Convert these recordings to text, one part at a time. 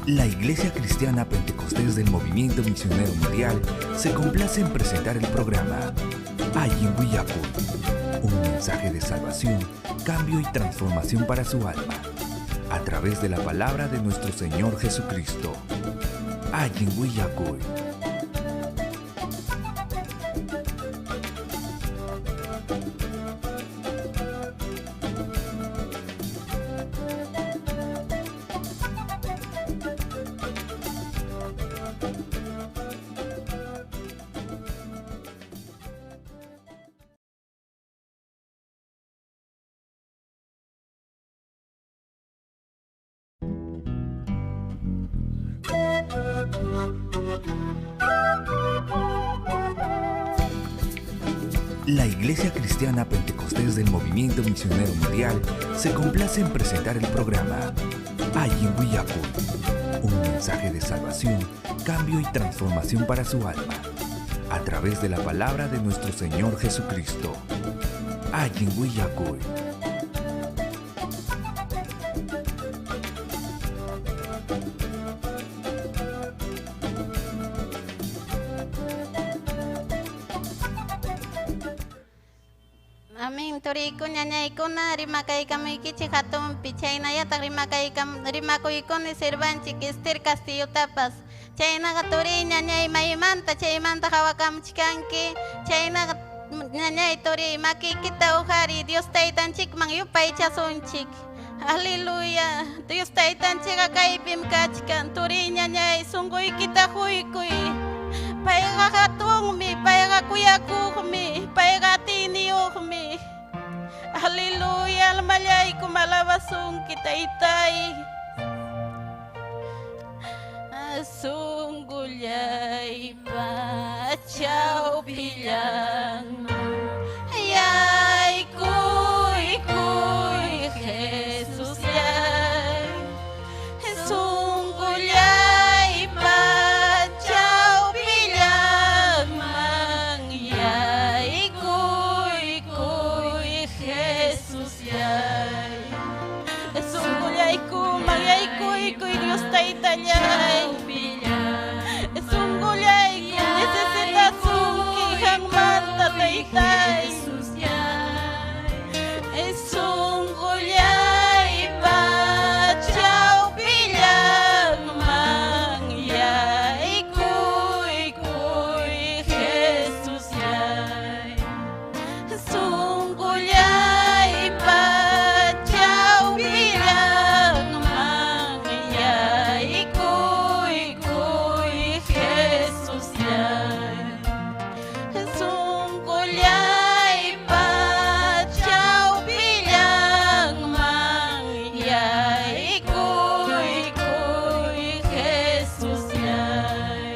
La Iglesia Cristiana Pentecostés del Movimiento Misionero Mundial se complace en presentar el programa Allin Willakuy, un mensaje de salvación, cambio y transformación para su alma, a través de la palabra de nuestro Señor Jesucristo. Allin Willakuy. La Iglesia Cristiana Pentecostés del Movimiento Misionero Mundial se complace en presentar el programa Allin Willakuy, un mensaje de salvación, cambio y transformación para su alma, a través de la palabra de nuestro Señor Jesucristo. Allin Willakuy. Amén, turiykuna, ñañaykuna, rimakaykamuykichik hatunpi, chaynallataq rimakaykam rimakuykuni sirvanchik Esther Castillotapas. Chaynaqa turiy ñañay maymanta chaymanta hawakamuchkanki, chaynaqa ñañay turiy makiykita uqariy Dios taytanchikman yupaychasunchik. Aleluya, Dios taytanchikqa kaypim kachkan, turiy ñañay sunquykita quykuy. Payqa hatunmi, payqa kuyakuqmi, payqa atiyniyuqmi. Aleluya, almallaykum alabasunki taytay. Sunqullaypa chawpillanman yaykuykuy Jesusllay. Sunqullaypa chawpillanman yaykuykuy Jesusllay. Sunqullaykuman yaykuykuy Dios taytallay. Sunqullayku necesitasunki qanmanta taytay. Sunqullaypa chawpillanman yaykuykuy Jesusllay. Sunqullaypa chawpillanman yaykuykuy Jesusllay. Sunqullaypa chawpillanman yaykuykuy Jesusllay.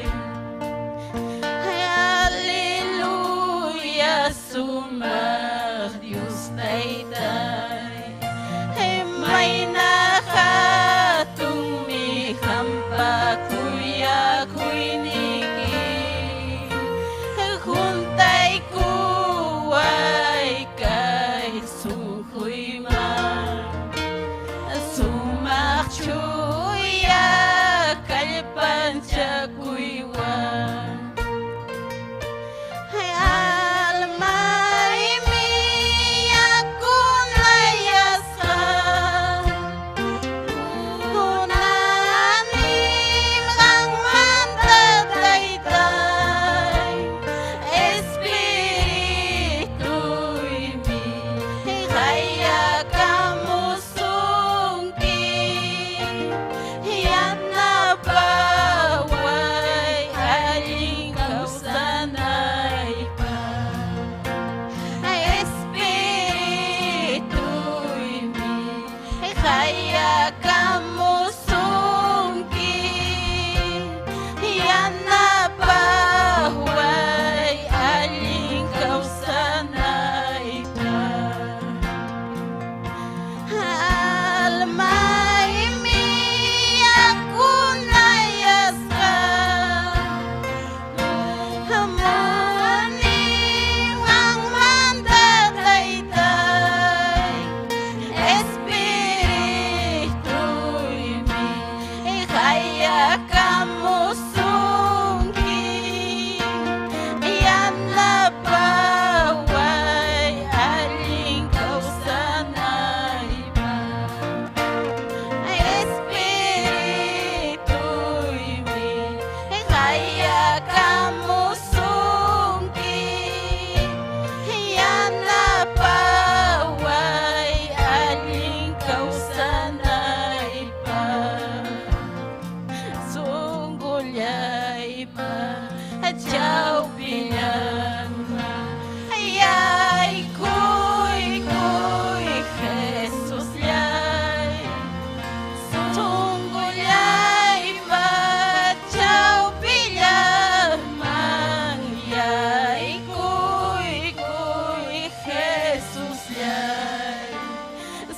Aleluya, sumaq Dios taytay. Mayna hatunmi qampa kuyakuyniyki. Juntaykuway kay sunquyman. Sumaq chuya kallpanchakuywan. Almaymi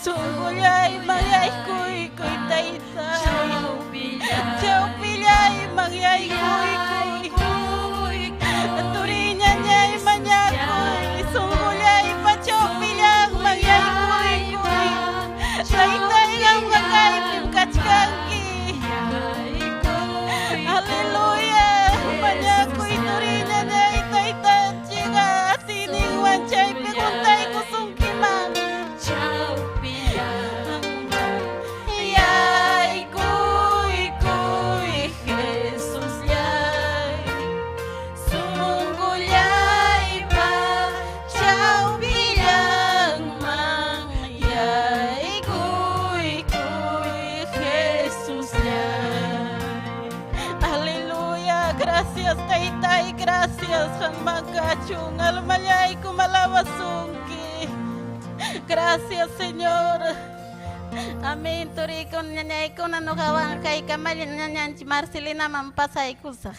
Sunqullayman yaykuykuy taytay. Chawpillayman yaykuykuy. Turiñañay mañakuy. Sunqullaypa chawpillanman yaykuykuy. Taytay qamqa kaypim kachkanki. Aleluya. Mañakuy turiñañay taytanchikqa atiyninwan chaypi huntaykusunkiman. Yaykuykuy Jesusllay, sunqullaypa chawpillanman yaykuykuy Jesusllay. Aleluya, gracias Taytay, gracias qamman kachun, almallaykum alabasunki. Gracias Señor. Amén, turikuna, ñañaykuna, ñuqawan kaykamalla ñañanchik Marcelinaman pasaykusaq.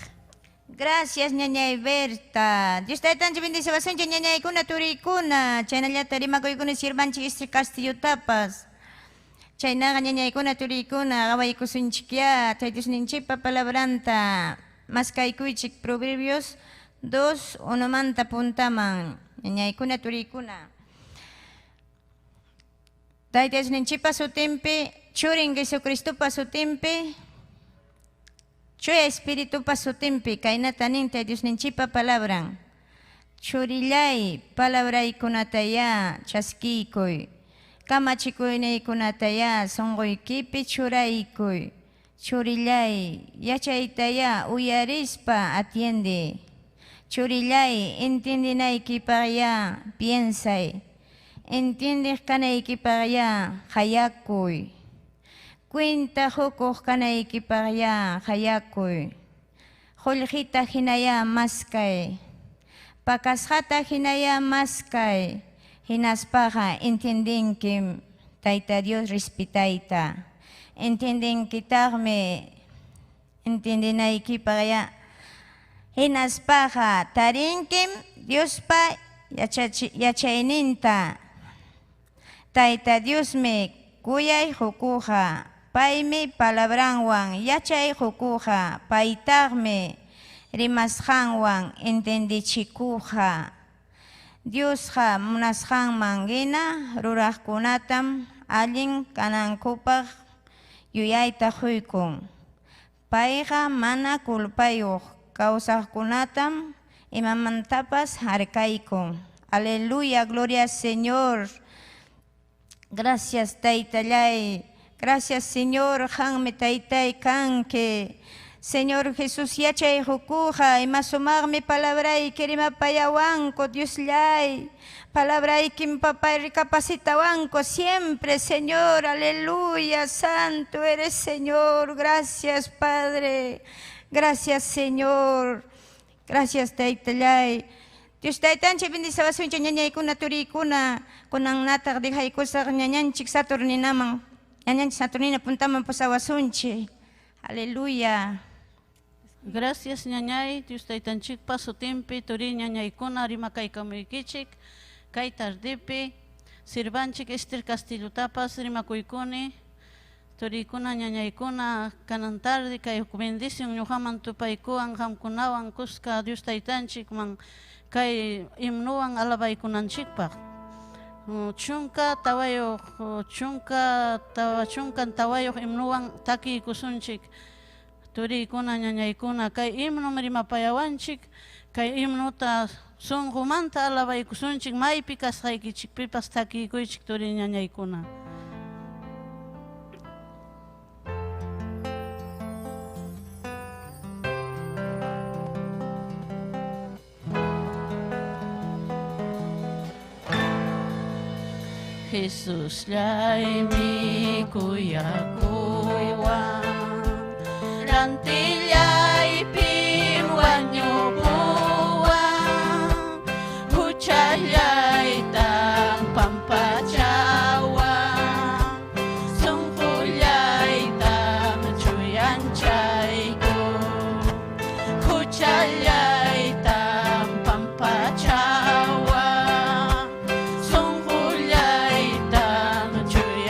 Gracias, ñañay Berta. Dios taytanchik bendeciwasunchik ñañaykuna, turikuna. Chaynallata rimakuykuna sirvanchik Esther Castillotapas. Chaynaqa ñañaykuna, turikuna, qawaykusunchikyá Tayta Diosninchikpa palabranta. Maskaykuychik Proverbios 2, 1manta puntaman. Ñañaykuna, turikuna. Tayta Diosninchikpa sutinpi, Churin Jesucristopa sutinpi, Chuya Espiritupa sutinpi, kaynata nin Tayta Diosninchikpa palabran. Churillay, palabraykunatayá chaskiykuy. Kamachikuyniykunatayá sunquykipi churaykuy. Churillay, yachaytayá uyarispa atiende. Churillay, entiendinaykipaqyá piensay. Entiendeq kanaykipaqyá qayakuy. Cuenta qukuq kanaykipaqyá qayakuy. Qullqita hinayá maskay. Pakasqata hinayá maskay. Hinaspaqa entiendenkim Tayta Dios respetayta. Entiendenkitaqmi entiendenaykipaqyá. Hinaspaqa tarinkim Diospa yachayninta. Tayta Diosmi kuyay qukuqa, paymi palabranwan yachay qukuqa, paytaqmi rimasqanwan entiendechikuqa. Diosqa munasqanman hina ruraqkunatam allin kanankupaq yuyayta quykun. Payqa mana culpayuq kawsaqkunatam imamantapas harkaykun. Aleluya, gloria al Señor. Gracias, Taytallay. Gracias, Señor. Qanmi Taytay kanki. Señor Jesús, yachay qukuqa, ima sumaqmi palabrayki rimapayawanku, Diosllay. Palabraykim, papay, recapacitawanku siempre, Señor. Aleluya, santo eres, Señor. Gracias, Padre. Gracias, Señor. Gracias, Taytallay. Dios Taytanchik bendiciwasunchik ñañaykuna, turikuna, kunannataq dejaykusaq ñañanchik Saturninaman, ñañanchik Saturnina puntaman pusawasunchik. Aleluya. Gracias, ñañay, Dios Taytanchikpa sutinpi, turi ñañaykuna rimakaykamuykichik, kay tardipi, sirvanchik Esther Castillotapas rimakuykuni, turikuna ñañaykuna kanan tarde kay bendición ñuqaman tupaykuwan qamkunawan kuska Dios Taytanchikman kay himnuwan alabaykunanchikpaq. Chunka tawayuq, chunka tawa chunkan tawayuq himnuwan takiykusunchik. Turikuna ñañaykuna kay himnum rimapayawanchik, kay himnuta sunqumanta alabaykusunchik, maypi kasqaykichikpipas takiykuychik turi ñañaykuna. Jesusllaymi kuyakuywan, rantillaypim wañupuwan, huchallaytam pampachawan, sunqullaytam chuyanchaykun, huchallaytam pampachawan, sunqullaytam chuyanchaykun.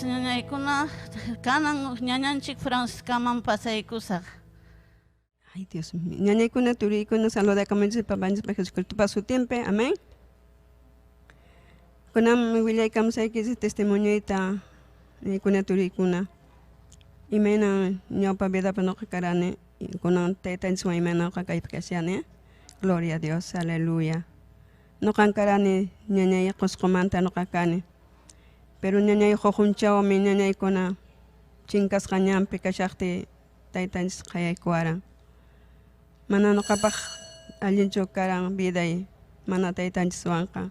Uras ñañaykuna kanan ñañanchik Franciscaman pasaykusaq. Ay, Dios mío. Ñañaykuna, turiykuna, saludakamunchik papanchikpa Jesucristopa sutinpi. Amén. Kunan willaykamusaykichik testimonioyta, ñañaykuna, turiykuna. Imayna ñawpa vidapi ñuqa karani, kunan taytanchiswan imayna ñuqa kaypi kashani. Gloria a Dios, aleluya. Ñuqan karani ñañay Qusqumanta ñuqa kani. Pero ñañay huqunchawmi ñañaykuna chinkasqa ñanpi kashaqtiy taytanchis qayaykuwaran. Mana ñuqapaq allinchu karan viday mana taytanchiswanqa.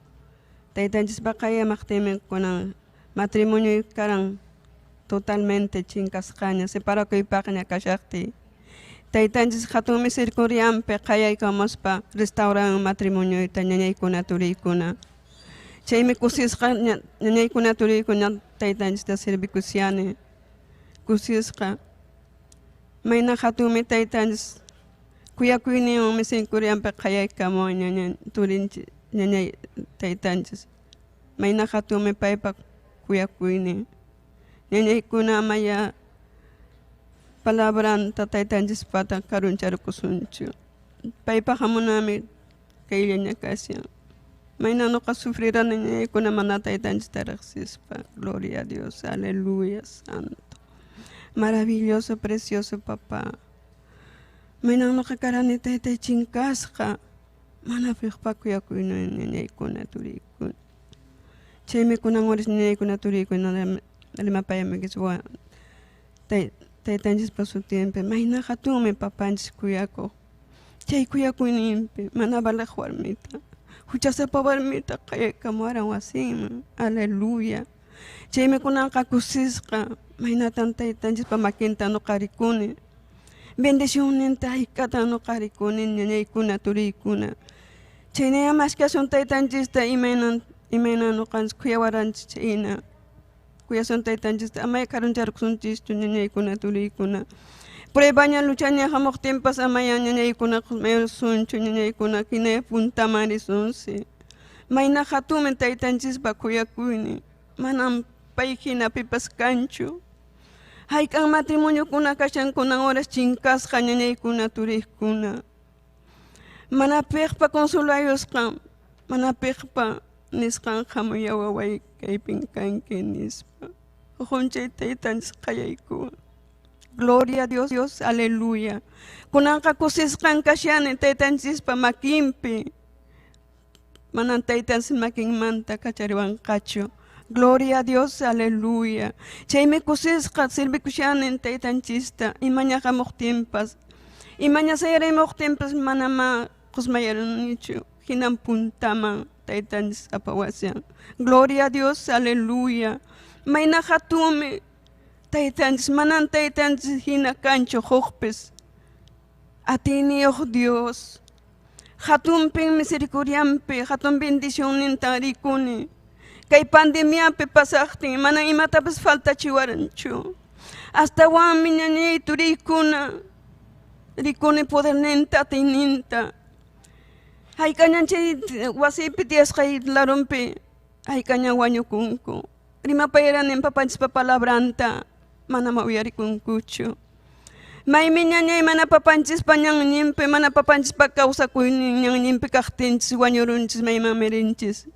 Taytanchispa qayamaqtinmi kunan matrimonioy karan totalmente chinkasqaña separakuypaqña kashaqtiy. Taytanchis hatun misericordianpi qayaykamuspa restauran matrimonioyta ñañaykuna turiykuna. Chaymi kusisqa ñañaykuna turiykuna taytanchista servikushani. Kusisqa. Mayna hatunmi taytanchis kuyakuyninwan misericordianpi qayaykamuwan ñaña turinchis ñañay taytanchis. Mayna hatunmi paypa kuyakuynin. Ñañaykuna amaya palabranta taytanchispata karuncharkusunchu. Paypa hamunanmi kayllaña kashan. Mayna ñuqa sufrirani ñañaykuna mana taytanchista riqsispa. Gloria a Dios, aleluya, santo. Maravilloso, precioso papá. Mayna ñuqa karani taytay chinkasqa. Mana piqpa kuyakuynin ñañaykuna turiykuna. Chaymi kunan uras ñañaykuna turiykuna rimapayamuykichik taytanchispa sutinpi. Mayna hatunmi papanchis kuyakuq. Chay kuyakuyninpi mana valeq warmita, huchasapa warmita qayaykamuwaran wasinman. Aleluya. Chaymi kunanqa kusisqa maynatan taytanchispa makinta ñuqa rikuni. Bendicionninta hayk'atan ñuqa rikuni ñañaykuna turiykuna. Chaynaya maskasun taytanchista imaynan imaynan ñuqanchis kuyawaranchis chayna. Kuyasun taytanchista amaya karuncharkusunchischu ñañaykuna turiykuna. Pruebaña luchaña hamuqtinpas amaya ñañaykuna mayusunchu ñañaykuna hinaya puntaman risunsi. Mayna hatunmi taytanchispa kuyakuynin. Manam pay hina pipas kanchu. Hayk'an matrimoniokuna kashan kunan horas chinkasqa ñañaykuna turiykuna. Mana piqpa consolayusqan, mana piqpa nisqan hamuya waway kaypin kanki nispa. Huqunchay taytanchis qayaykuwan. Gloria a Dios, Dios, aleluya. Kunanqa kusisqan kashani taytanchispa makinpi. Manan taytanchis makinmanta kachariwanqachu. Gloria a Dios, aleluya. Chaymi kusisqa servikushani taytanchista imaña hamuqtinpas. Imaña sayarimuqtinpas manama qusmayarunichu. Hinan puntaman taytanchis apawashan. Gloria a Dios, aleluya. Mayna hatunmi taytanchis, manan taytanchis hina kanchu hukpis. Atiyniyuq Dios. Hatunpin misericordianpi, hatun bendicionnintan rikuni. Kay pandemiapi pasaqtin manan imatapas faltachiwaranchu. Astawanmi ñañay turiykuna rikuni poderninta atiyninta. Hayk'añan chay wasipi tiyasqay larunpi hayk'añan wañukunku. Rimapayaranin papanchispa palabranta manama uyarikunkuchu. Maymi ñañay mana papanchispa ñanninpi, mana papanchispa kawsakuynin ñanninpi kaqtinchis wañurunchis maymanmi rinchis.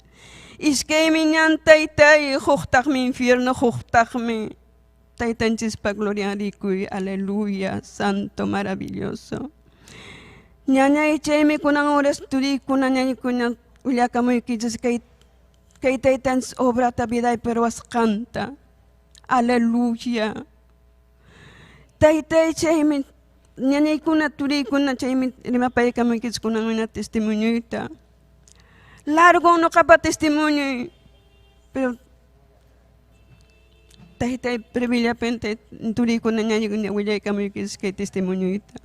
Iskaymi ñan taytay, huqtaqmi infierno, huqtaqmi taytanchispa gloria rikuy, aleluya, santo maravilloso. Ñañay chaymi kunan horas turiykuna ñañaykuna willakamuykichis kay kay taytanchis obrata vidaypi ruwasqanta. Aleluya. Taytay chaymi ñañaykuna turiykuna chaymi rimapaykamuykichis kunan wina testimonioyta. Largo ñuqapa testimonioy, pero taytay previllapente turiykuna ñañaykuna willaykamuykichis kay testimonioyta.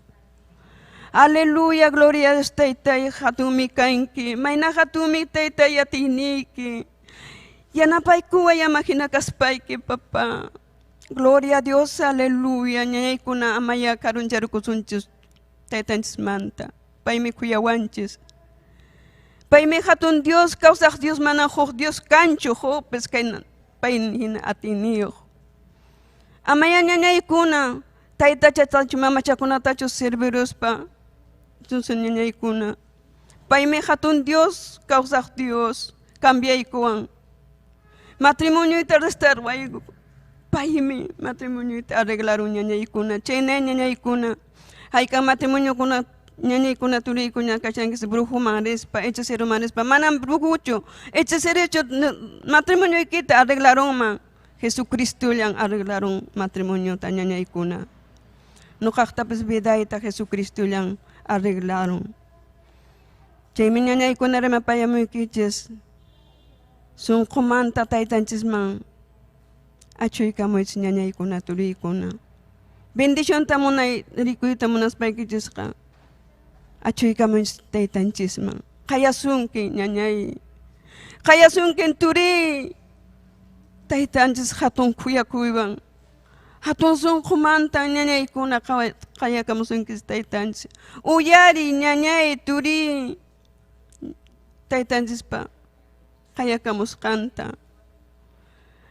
Aleluya, gloria a Dios taytay, hatunmi kanki, mayna hatunmi taytay atiyniyki. Yanapaykuway ama hina kaspayki, papá. Gloria a Dios, aleluya, ñañaykuna amaya karuncharkusunchis taytanchismanta. Paymi kuyawanchis. Paymi hatun Dios, kawsaq Dios, mana huk Dios kanchu, hukpis kay pay hina atiyniyuq. Amaya ñañaykuna taytachatachu mamachakunatachu serviruspa ñañaykuna. Paymi hatun Dios, kawsaq Dios, cambiaykuwan. Matrimonioyta restaurayku. Paymi matrimonioyta arreglarun ñañaykuna. Chayna ñañaykuna. Hayka matrimoniokuna ñañaykuna turiykuna kachankis brujuman rispa, hechiceroman rispa. Manam brujuchu, hechicerochu matrimonioykita arreglarunman. Jesucristollan arreglarun matrimoniota ñañaykuna. Ñuqaqtapas vidayta Jesucristollan arreglarun. Chaymi ñañaykuna rimapayamuykichis. Sunqumanta taytanchisman achuykamuychis ñañaykuna turiykuna. Bendicionta munay rikuyta munaspaykichishqa achuykamuychis taytanchisman. Qayasunki ñañay. Qayasunki turiy. Taytanchis hatun khuyakuywan. Hatun sunqumanta ñañaykuna qayakamusunkis taytanchis. Uyari ñañay turiy. Taytanchispa qayakamusqanta.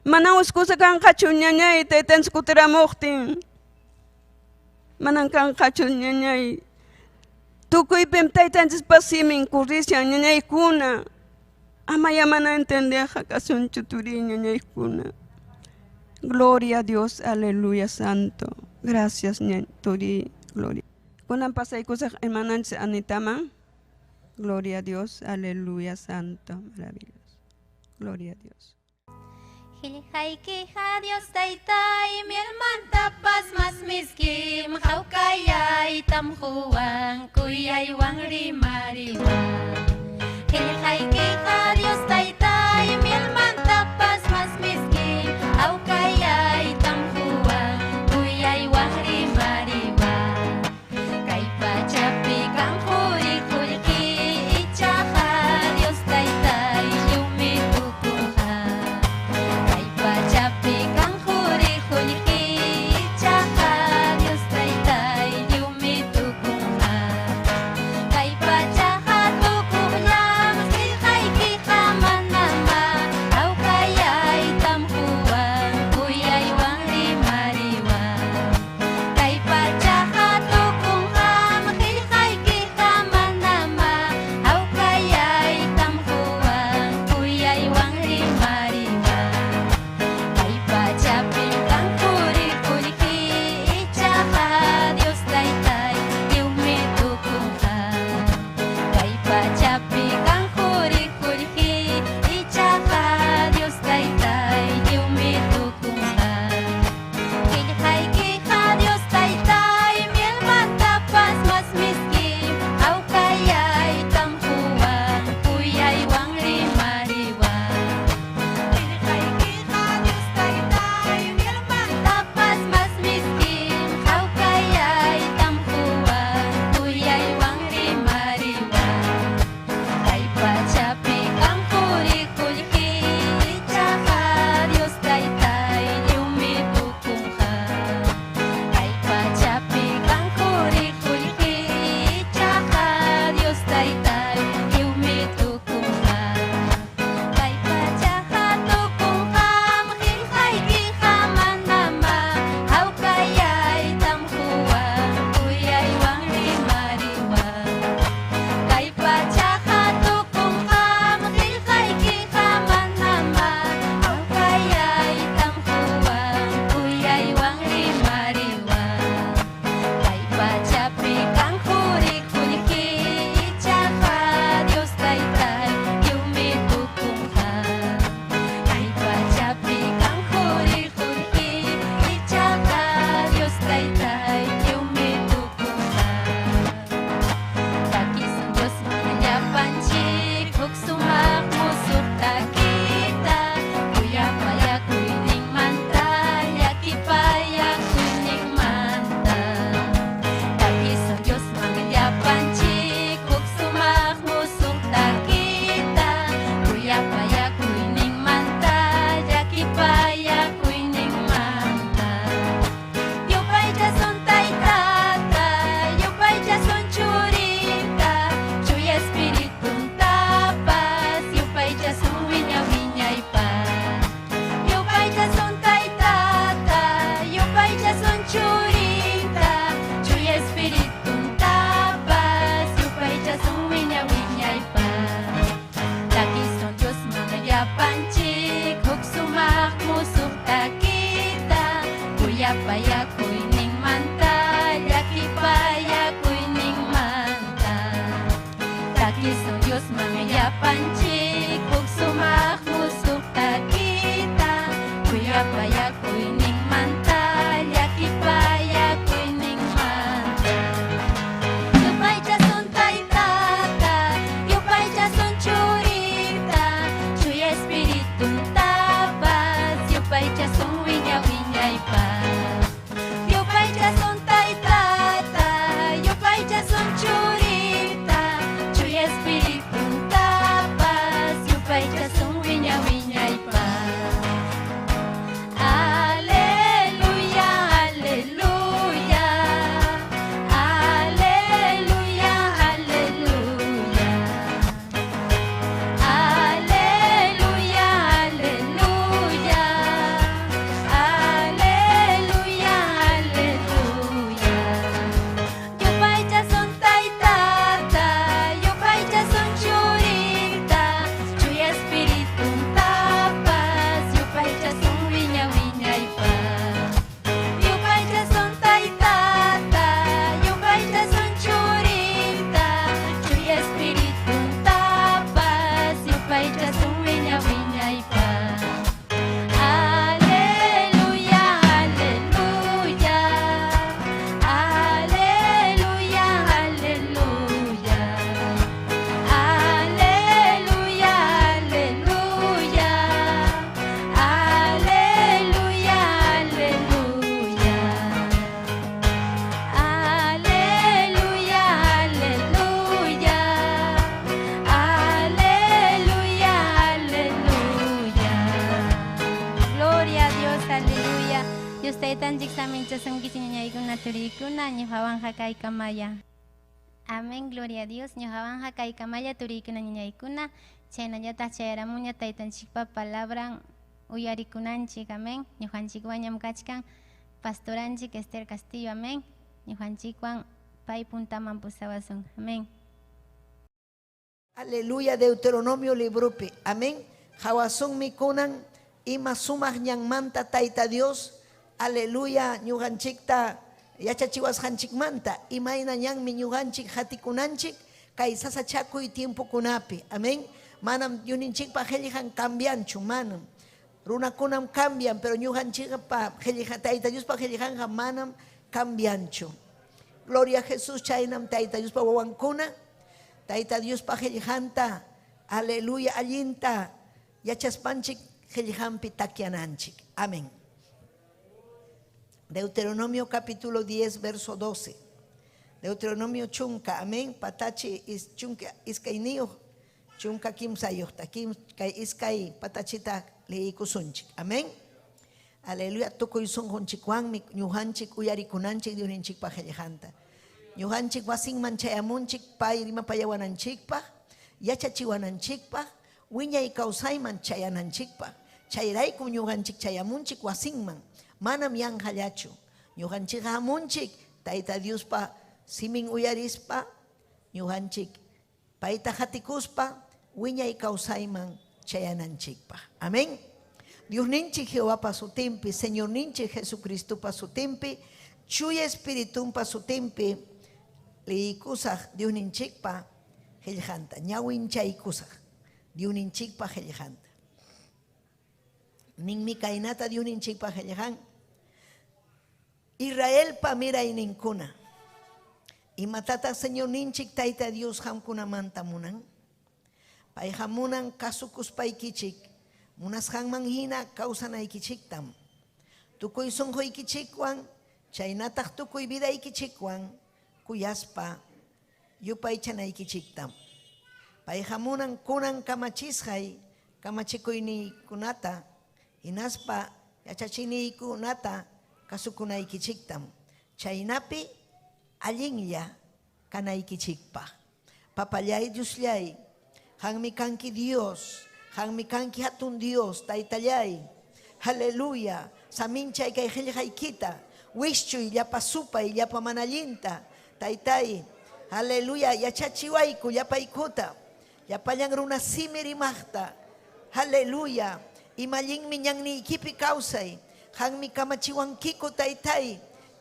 Manan uskusa kanqachu ñañay taytanchis kutiramuqtin. Manan kanqachu ñañay. Tukuypim taytanchispa simin kurrishan ñañaykuna. Amaya mana entendeja kasunchu turiy ñañaykuna. Gloria a Dios, aleluya santo. Gracias turiy, gloria. Kunan pasaykusaq hermananchis Anitaman. Gloria a Dios, aleluya santo, maravilloso. Gloria a Dios. Qillqaykiqa Dios taytay mielmantapas mas miskim hawkayaytam quwan kuyaywan rimariwan. Qillqaykiqa Dios taytay mielmantapas mas miskim hawkayaytam quwan kuyaywan rimariwan. Kay pachapi kan quri qullqi ichaqa Dios taytay lliwmi tukunqa. Kay pachapi kan quri qullqi ichaqa Dios taytay lliwmi tukunqa. Kay pachaqa tukuqllam qillqaykiqa. Kuyapayakuyninmanta, llakipayakuyninmanta. Takisun Diosman llapanchik huk sumaq musuq takita. Kuyapayakuyninmanta, llakipayakuyninmanta. Yupaychasun Taytata, yupaychasun Churita, Chuya Espirituntapas, yupaychasun wiña wiñaypaq. Yupaychasun Taytata, yupaychasun Churita, Chuya Espirituntapas, yupaychasun wiña wiñaypaq. Aleluya, aleluya, aleluya, aleluya. Aleluya, aleluya, aleluya, aleluya. Yupaychasun Taytata, yupaychasun Churita, Chuya Espirituntapas, yupaychasun wiña wiñaypaq. Yupaychasun Taytata, yupaychasun Churita, Chuya Espirituntapas, yupaychasun wiña wiñaypaq. Aleluya, aleluya, aleluya, aleluya. Aleluya, aleluya, aleluya, aleluya. Aleluya, aleluya, aleluya, aleluya. Gloria a Dios, aleluya. Dios taytanchik saminchasunkichik ñañaykuna turiykuna ñuqawanqa kaykamalla. Amén, gloria a Dios. Ñuqawanqa kaykamalla turiykuna ñañaykuna. Chaynallataq chayaramuña taytanchikpa palabran uyarikunanchik, amén. Ñuqanchikwanñam kachkan pastoranchik Esther Castillo, amén. Ñuqanchikwan pay puntaman pusawasun, amén. Aleluya, Deuteronomio libropi. Amén. Hawasunmi kunan ima sumaq ñanmanta Tayta Dios. Aleluya, ñuqanchikta yachachiwasqanchikmanta imayna ñanmi ñuqanchik hatikunanchik kay sasachakuy tiempokunapi. Amén. Manam Diosninchikpa qillqan cambianchu, manam. Runakunam cambian, pero ñuqanchikpa qillqa Tayta Diospa qillqanqa manam cambianchu. Gloria a Jesús, chaynam Tayta Diospa wawankuna. Tayta Diospa qillqanta, aleluya, allinta yachaspanchik qillqanpi takyananchik. Amén. Deuteronomio capítulo 10, verso 12. Deuteronomio chunka, amén. Patachi is chunka iskayniyuq, chunka kimsayuqta, kim kay iskay patachita liyikusunchik. Amén. Aleluya, tukuy sunqunchikwanmi ñuqanchik uyarikunanchik Diosninchikpa qillqanta. Ñuqanchik wasinman chayamunchik pay rimapayawananchikpaq, yachachiwananchikpaq, wiñay kawsayman chayananchikpaq. Chayraykum ñuqanchik chayamunchik wasinman, manam yanqallachu. Ñuqanchik hamunchik Tayta Diospa simin uyarispa, ñuqanchik payta hatikuspa wiñay kawsayman chayananchikpaq. Amén. Diosninchik Jehovapa sutinpi, Señorninchik Jesucristopa sutinpi, Chuya Espiritunpa sutinpi, liykusaq Diosninchikpa qillqanta, ñawinchaykusaq Diosninchikpa qillqanta. Ninmi kaynata Diosninchikpa qillqan. Israelpa mirayninkuna, imatataq Señorninchik Tayta Dios qamkunamanta munan? Payqa munan kasukuspaykichik, munasqanman hina kawsanaykichiktam. Tukuy sunquykichikwan, chaynataq tukuy vidaykichikwan kuyaspa yupaychanaykichiktam. Payqa munan kunan kamachisqay kamachikuyniykunata hinaspa yachachiniykunata kasukunaykichiktam. Chaynapi allinlla kanaykichikpaq. Papallay Diosllay, qanmi kanki Dios, qanmi kanki hatun Dios, Taytallay. Aleluya, saminchay kay qillqaykita, wischuy llapa supay, llapa manallinta, Taytay, aleluya, yachachiwayku llapaykuta, llapallan runa simi rimaqta. Aleluya, imallinmi ñanniykipi kawsay, Qanmi kamachiwankiku taytay,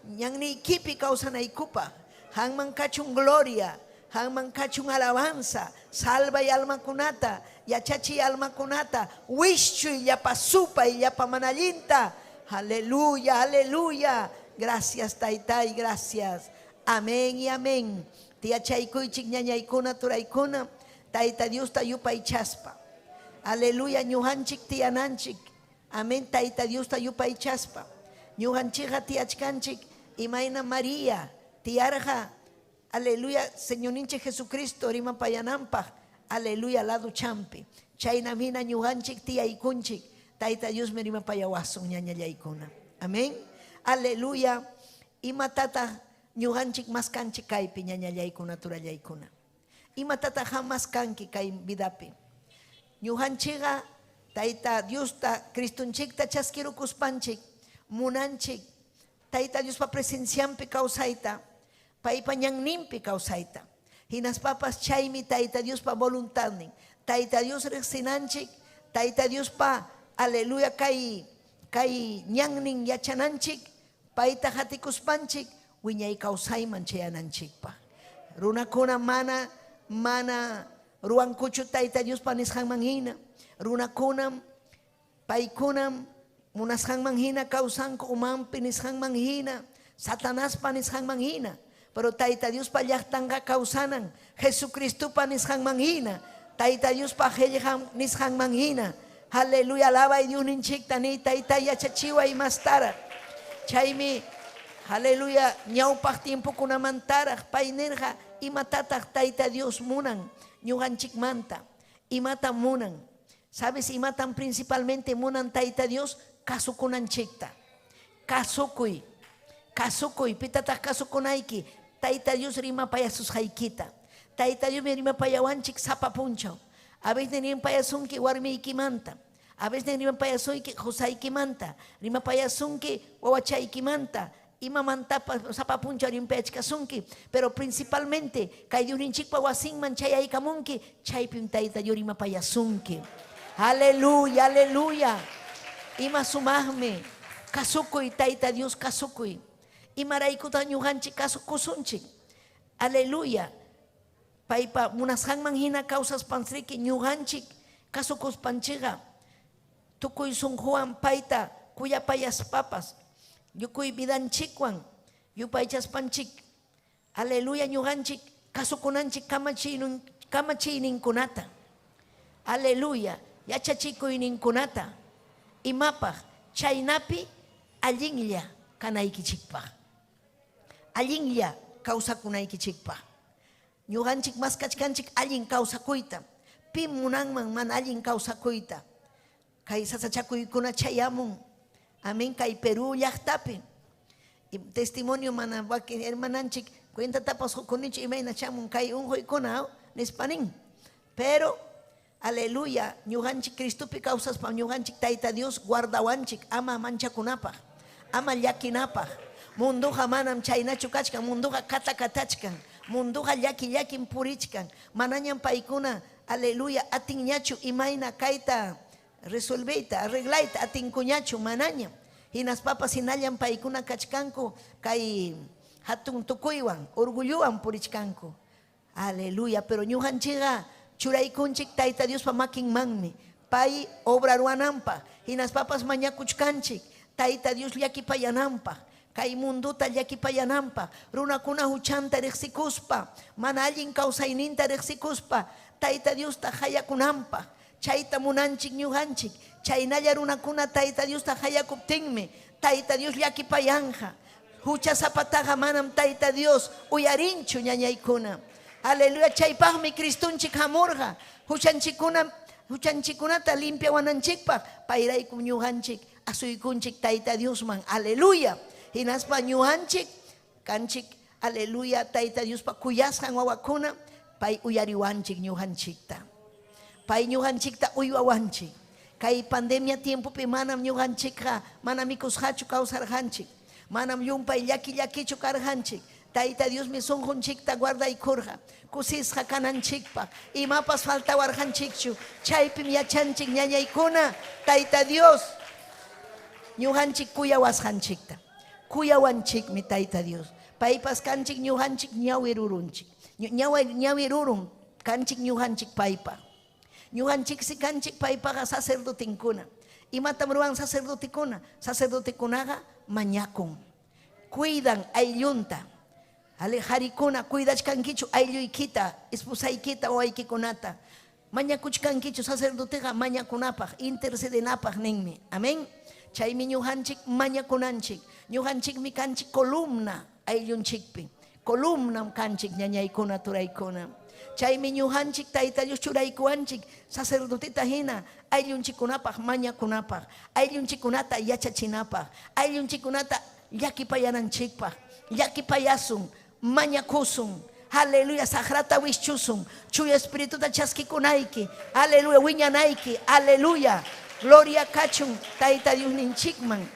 ñanniykipi kawsanaykupaq. Qanman kachun gloria, qanman kachun alabanza, salvay almakunata, yachachiy almakunata, wischuy llapa supay, llapa mana allinta. Aleluya, aleluya. Gracias, taytay, gracias. Amén y amén. Tiyachaykuychik ñañaykuna, turaykuna, Tayta Diosta yupaychaspa. Aleluya, ñuqanchik tiyananchik. Amén, Tayta Diosta yupaychaspa. Ñuqanchikqa tiyachkanchik imayna María tiyarqa. Aleluya, Señorninchik Jesucristo rimapayananpaq. Aleluya, lado champi. Chaynam hina ñuqanchik tiyaykunchik. Tayta Diosmi rimapayawasun ñañallaykuna. Amén. Aleluya. Imatataq ñuqanchik maskanchik kaypi ñañallaykuna, turallaykuna? Imatataq qam maskanki kay vidapi? Ñuqanchikqa Tayta Diosta, Cristonchikta chaskirukuspanchik, munanchik Tayta Diospa presencianpi kawsayta, paypa ñanninpi kawsayta. Hinaspapas chaymi Tayta Diospa voluntadnin. Tayta Dios riqsinanchik, Tayta Diospa, aleluya, kay kay ñannin yachananchik, payta qatikuspanchik wiñay kawsayman chayananchikpaq. Runakuna mana mana ruwankuchu Tayta Diospa nisqanman hina. Runakunam paykunam munasqanman hina kawsanku, umanpi nisqanman hina, Satanaspa nisqanman hina. Pero Tayta Diospa llaqtanqa kawsanan Jesucristopa nisqanman hina, Tayta Diospa qellqan nisqanman hina. Aleluya, alabay Diosninchikta niy, Tayta yachachiway mastaraq. Chaymi, aleluya, ñawpaq tiempokunamantaraq pay nirqa, imatataq Tayta Dios munan ñuqanchikmanta? Imatam munan? ¿Sabes imatam principalmente munan Tayta Dios? Kasukunanchikta. Kasukuy. Kasukuy. Pitataq kasukunayki? Tayta Dios rimapayasusqaykita. Tayta Diosmi rimapayawanchik sapa punchaw. A veces rimapayasunki warmiykimanta. A veces rimapayasunki qosaykimanta. Rimapayasunki wawachaykimanta. Imamantapas sapa punchaw rimapayachkasunki. Pero principalmente kay Diosninchikpa wasinman chayaykamunki, chaypim Tayta Dios rimapayasunki. Aleluya, aleluya. Ima sumaqmi. Kasukuy, Tayta Dios, kasukuy. Imaraykutaq ñuqanchik kasukusunchik? Aleluya. Paypa munasqanman hina kawsaspanchiki ñuqanchik kasukuspanchikqa tukuy sunquwan payta kuyapayaspapas yukuy vidanchikwan yupaychaspanchik, aleluya, ñuqanchik kasukunanchik kamachiyninkunata, aleluya, yachachikuyninkunata. Imapaq? Chaynapi allinlla kanaykichikpaq, allinlla kawsakunaykichikpaq. Ñuqanchik maskachkanchik allin kawsakuyta. Pim munanman mana allin kawsakuyta? Kay sasachakuykuna chayamun. Amén, kay Perú llaqtapi. Testimonio mana wakin hermananchik cuentatapas qukunichu imayna chamun kay unquykuna nispa nin. Pero, aleluya, ñuqanchik Cristopi kawsaspa ñuqanchik Tayta Dios guardawanchik ama manchakunapaq, ama llakinapaq. Munduqa manam chaynachu kachkan, munduqa katakatachkan, munduqa llaki llakim purichkan. Manañam paykuna, aleluya, atinñachu imayna kayta resolveyta, arreglayta, atinkuñachu, manañam. Hinaspapas hinallam paykuna kachkanku kay hatun tukuywan, orgullowan purichkanku. Aleluya, pero ñuqanchikqa churaykunchik Tayta Diospa makinmanmi, pay obra ruwananpaq. Hinaspapas mañakuchkanchik Tayta Dios llakipayananpaq, kay mundota llakipayananpaq, runakuna huchanta riqsikuspa, mana allin kawsayninta riqsikuspa, Tayta Diosta hayakunanpaq. Chayta munanchik ñuqanchik. Chaynalla runakuna Tayta Diosta hayakuptinmi, Tayta Dios llakipayanqa. Huchasapataqa manam Tayta Dios uyarinchu, ñañaykuna. Aleluya, chaypaqmi Cristonchik hamurqa, huchanchikkunata limpiawananchikpaq. Payraykum ñuqanchik asuykunchik Tayta Diosman. Aleluya. Hinaspa ñuqanchik kanchik, aleluya, Tayta Diospa kuyasqan wawakuna, pay uyariwanchik ñuqanchikta. Pay ñuqanchikta uywawanchik. Kay pandemia tiempopi manam ñuqanchikqa mana mikusqachu kawsarqanchik. Manam llumpay llaki llakichu karqanchik. Tayta Diosmi sunqunchikta guardaykurqa kusisqa kananchikpaq. Imapas faltawarqanchikchu. Chaypim yachanchik, ñañaykuna, Tayta Dios Ñuqanchik kuyawasqanchikta. Kuyawanchikmi Tayta Dios. Paypas kanchik ñuqanchik ñawi rurunchik. Ñawi rurun kanchik ñuqanchik paypa. Ñuqanchiksi kanchik paypaqa sacerdotinkuna. Imatam ruwan sacerdotekuna? Sacerdotekunaqa mañakun. Cuidan ayllunta. Ale harikuna cuidachkankichu aylluykita, esposaykita, wawaykikunata. Mañakuchkankichu sacerdoteqa mañakunapaq, intercedenapaq ninmi. Amén. Chaymi ñuqanchik mañakunanchik. Ñuqanchikmi kanchik columna ayllunchikpi. Columnam kanchik ñañaykuna turaykuna. Chaymi ñuqanchik Tayta Dios churaykuwanchik sacerdoteta hina ayllunchikkunapaq mañakunapaq, ayllunchikkunata yachachinapaq, ayllunchikkunata llakipayananchikpaq, llakipayasun, mañakusun. Aleluya, saqrata wischusun, chuya espirituta chaskikunayki. Aleluya, wiñanayki. Aleluya. Gloria kachun Tayta Diosninchikman.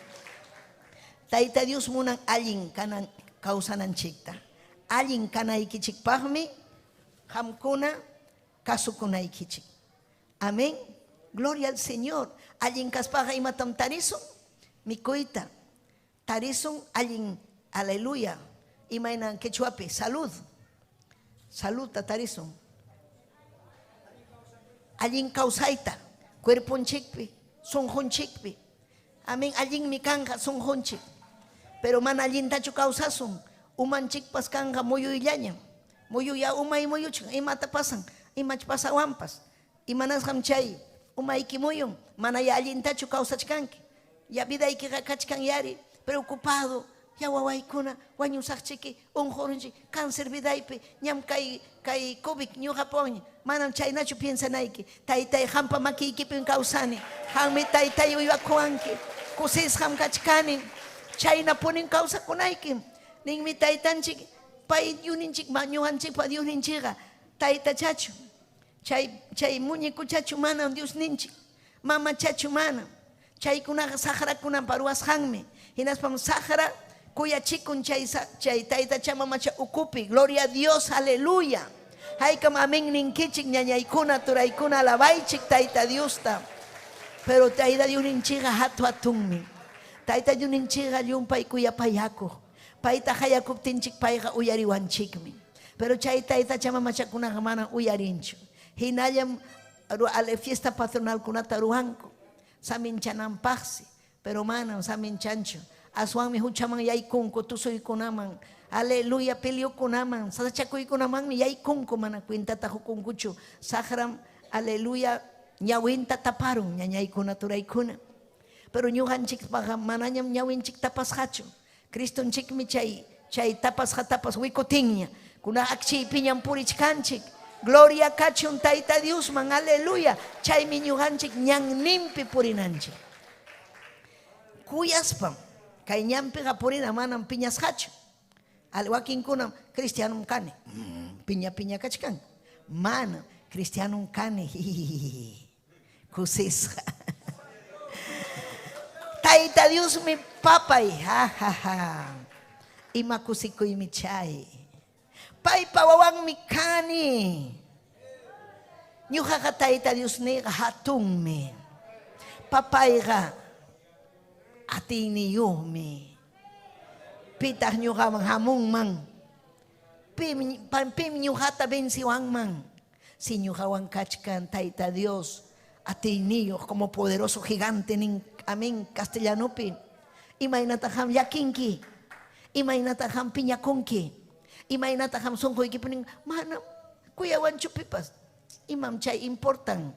Tayta Dios munan allin kanan kawsananchikta. Allin kanaykichikpaqmi qamkuna kasukunaykichik. Amén. Gloria al Señor. Allin kaspaqa imatam tarisun? Mikuyta. Tarisun allin, aleluya. Imayna quechuapi, salud. Saludta tarisun. Allin kawsayta, cuerponchikpi, sunqunchikpi. Amén. Allinmi kanqa sunqunchik. Pero mana allintachu kawsasun. Umanchikpas kanqa muyuyllañam. Muyuya umay muyuchkan. Imata pasan? Imach pasawanpas. Imanasqam chay umayki muyun. Mana ya allintachu kawsachkanki. Ya vidaykiqa kachkan yari. Preocupado. Ya wawaykuna wañusaqchiki, unqurunchik, cáncer vidaypi, ñam kay kay COVID ñuqapuwanña. Manam chaynachu piensanayki. Taytay, qampa makiykipim kawsani. Qammi taytay uywakuwanki. Kusisqam kachkani. Chaynapunim kawsakunayki. Ninmi taytanchik, pay Diosninchik, ñuqanchikpa Diosninchikqa taytachachu. Chay chay muñecochachu manam Diosninchik. Mamachachu manam. Chaykunaqa saqrakunapa ruwasqanmi. Hinaspam saqra kuyachikun chay chay taytacha mamacha ukupi. Gloria a Dios, aleluya. Haykam amén ninkichik ñañaykuna, turaykuna, alabaychik Tayta Diosta. Pero Tayta Diosninchikqa hatu hatunmi. Tayta Diosninchikqa llumpay kuyapayakuq. Payta qayakuptinchik payqa uyariwanchikmi. Pero chay taytacha mamachakunaqa manam uyarinchu. Hinallam fiesta patronalkunata ruwanku. Saminchananpaqsi, pero manam saminchanchu. Aswanmi huchaman yaykunku, tusuykunaman, aleluya, peleokunaman, sasachakuykunamanmi yaykunku, mana cuentata qukunkuchu. Saqram, aleluya, ñawinta taparun, ñañaykuna, turaykuna. Pero ñuqanchikpaqa manañam ñawinchik tapasqachu. Cristonchikmi chay chay tapasqatapas wikutinña. Kuna akchiypiñam purichkanchik. Gloria kachun Tayta Diosman, aleluya. Chaymi ñuqanchik ñanninpi purinanchik. Kuyaspam kay ñanpiqa purina manam piñasqachu. Wakinkunam cristianom kani. Piña piña kachkan. Manam cristianom kani. Kusisqa. Tayta Diosmi papay. Ha ha ha. Ima kusikuymi chay. Paypa wawanmi kani. Ñuqaqa Tayta Diosniyqa hatunmi. Papayqa atiyniyuqmi. Pitaq ñuqaman hamunman? Pim pim ñuqata venciwanman? Si ñuqawan kachkan Tayta Dios atiyniyuq como poderoso gigante nin amén castellanopi. Imaynataq qam llakinki? Imaynataq qam piñakunki? Imaynataq qam sunquykipi nin manam kuyawanchu pipas? Imam chay importan?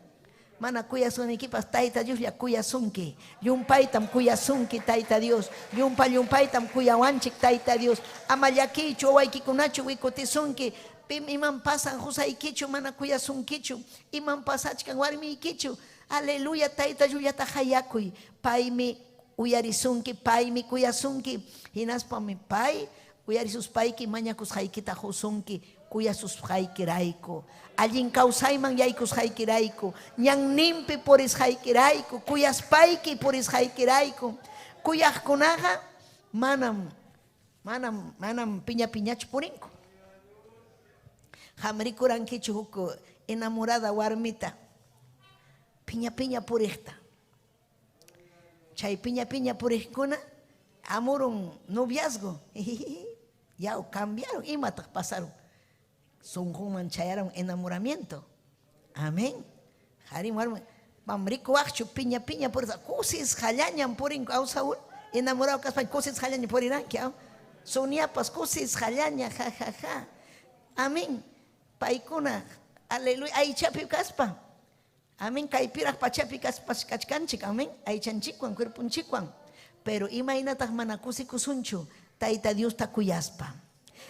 Mana kuyasunikipas Tayta Dioslla kuyasunki. Llumpaytam kuyasunki Tayta Dios. Llumpa llumpaytam kuyawanchik Tayta Dios. Ama llakiychu wawaykikunachu wikutisunki. Pim imam pasan qusaykichu mana kuyasunkichu. Imam pasachkan warmiykichu. Aleluya Tayta Diosllata qayakuy. Paymi uyarisunki, paymi kuyasunki. Hinaspami pay uyarisuspayki mañakusqaykita qusunki kuyasusqaykirayku. Allin kawsayman yaykusqaykirayku. Ñanninpi purisqaykirayku. Kuyaspayki purisqaykirayku. Kuyaqkunaqa manam manam manam piña piñachu purinku. Qam rikurankichu huk enamorada warmita piña piña puriqta. Chay piña piña puriqkuna amurun noviazgo. Yaw, cambiaron, imataq pasaron. Sunqunman chayaron enamoramiento. Amén. Qharim warmi mam rikuwaqchu piña piña purisqa kusisqallañam purinku aw Saúl enamorado kaspa kusisqallaña puriranki aw Soniapas kusisqallaña ja ja ja. Amén. Paykuna aleluya aychapi kaspa. Amén. Kaypiraq pachapi kaspas kachkanchik. Amén. Aychanchikwan, cuerponchikwan. Pero imaynataq mana kusikusunchu Tayta Diosta kuyaspa.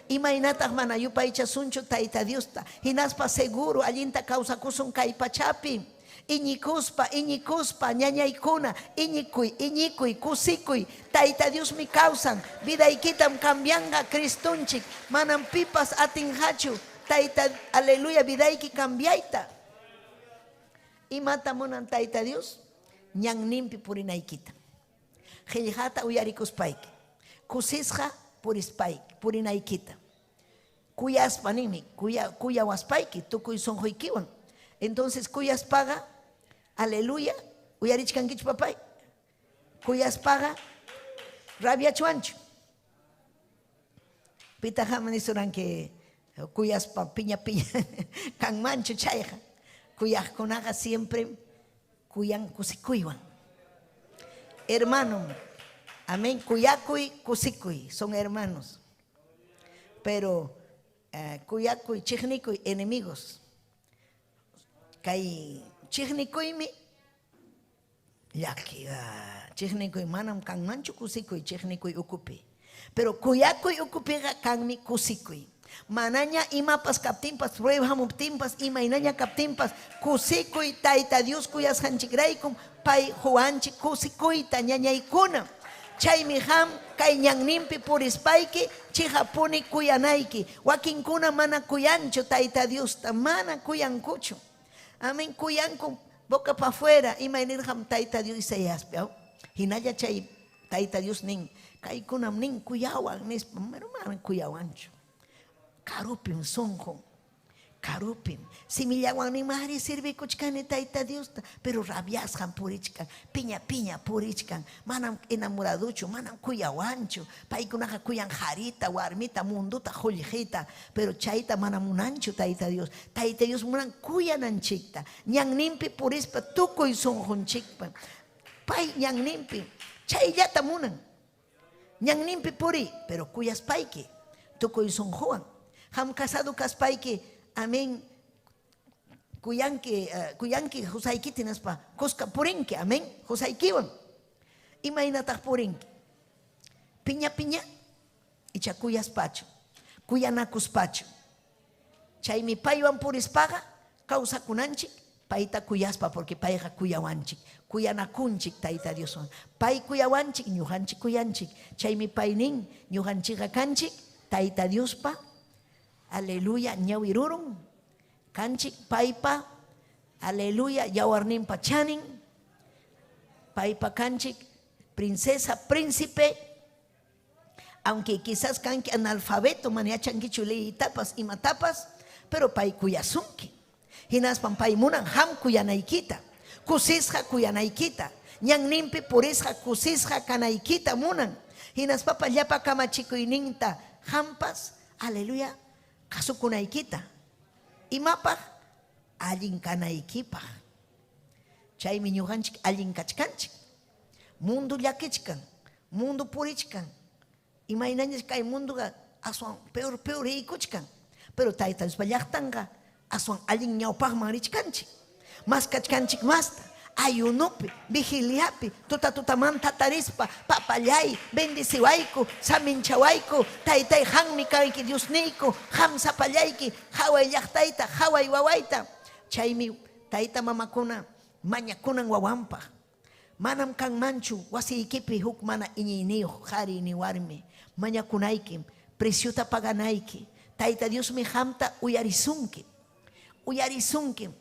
Imaynataq mana yupaychasunchu Tayta Diosta. Hinaspa seguro allinta kawsakusun kay pachapi. Iñikuspa, iñikuspa, ñañaykuna, iñikuy, iñikuy, kusikuy. Tayta Diosmi kawsan. Vidaykitam cambianqa Cristonchik. Manam pipas atinqachu Tayta, aleluya, vidayki cambiayta. Imata munan Tayta Dios? Ñanninpi purinaykita. Qillqata uyarikuspayki. Kusisqa purispayki, purinaykita. Kuyaspa ninmi, kuya, kuyawaspayki tukuy sunquykiwan. Entonces kuyaspaqa, aleluya, uyarichkankichu papay? Kuyaspaqa rabiachwanchu. Pitaq qam nisuranki kuyaspa piña piña kanmanchu chayqa. Kuyaqkunaqa siempre kuyan kusikuywan. Hermano, amén, kuyakuy, kusikuy, son hermanos. Pero kuyakuy, chiqnikuy, enemigos. Kay chiqnikuymi llaki, chiqnikuy manam kanmanchu kusikuy chiqnikuy ukupi. Pero kuyakuy ukupiqa kanmi kusikuy. Manaña imapas kaptinpas, prueba hamuptinpas, imaynaña kaptinpas, kusikuy Tayta Dios kuyasqanchikraykum pay quwanchik kusikuyta ñañaykuna. Chaymi qam kay ñanninpi purispayki chiqapuni kuyanayki. Wakinkuna mana kuyanchu Tayta Diosta, mana kuyankuchu. Amén, kuyanku boca pa afuera, imay nirqam Tayta Dios Isaiaspi. Hinalla chay Tayta Dios nin, kaykunam nin kuyawan nispa, pero manam kuyawanchu. Karupim sunqun, karupim. Simillawan nin, mari servikuchkani Tayta Diosta, pero rabiasqam purichkan, piña piña purichkan, manam enamoraduchu, manam kuyawanchu. Paykunaqa kuyan qarita, warmita, munduta, qullqita, pero chayta mana munanchu Tayta Dios. Tayta Dios munan kuyananchikta, ñanninpi purispa tukuy sunqunchikpa. Pay ñanninpi chayllata munan. Ñanninpi puriy, pero kuyaspayki, tukuy sunquwan. Qam casado kaspayki, amén, kuyanki, kuyanki qusaykita hinaspa kuska purinki, amén, qusaykiwan. Imaynataq purinki? Piña piña icha kuyaspachu, kuyanakuspachu. Chaymi paywan purispaqa kawsakunanchik payta kuyaspa porque payqa kuyawanchik, kuyanakunchik Tayta Dioswan. Pay kuyawanchik, ñuqanchik kuyanchik. Chaymi pay nin, ñuqanchikqa kanchik Tayta Diospa, aleluya, ñawi rurun, kanchik paypa, aleluya, yawarninpa chanin, paypa kanchik princesa, príncipe, aunque quizás kanki analfabeto, mana yachankichu leyitapas, imatapas, pero pay kuyasunki. Hinaspam pay munan qam kuyanaykita, kusisqa kuyanaykita, ñanninpi purisqa kusisqa kanaykita munan. Hinaspapas llapa kamachikuyninta qampas, aleluya, kasukunaykita. Imapaq? Allin kanaykipaq. Chaymi ñuqanchik allin kachkanchik. Mundu llakichkan, mundu purichkan. Imaynaña kay munduqa aswan peor peor riykuchkan. Pero Tayta Diospa llaqtanqa aswan allin ñawpaqman richkanchik. Maskachkanchik masta, ayunopi, vigiliapi, tuta tutamanta tarispa, papallay, bendeciwayku, saminchawayku, taytay qammi kanki Diosniyku, qam sapallayki, qaway llaqtayta, qaway wawayta. Chaymi tayta mamakuna mañakunan wawanpaq. Manam kanmanchu wasiykipi huk mana iñiyniyuq qari ni warmi. Mañakunaykim, preciota paganayki. Tayta Diosmi qamta uyarisunki. Uyarisunkim.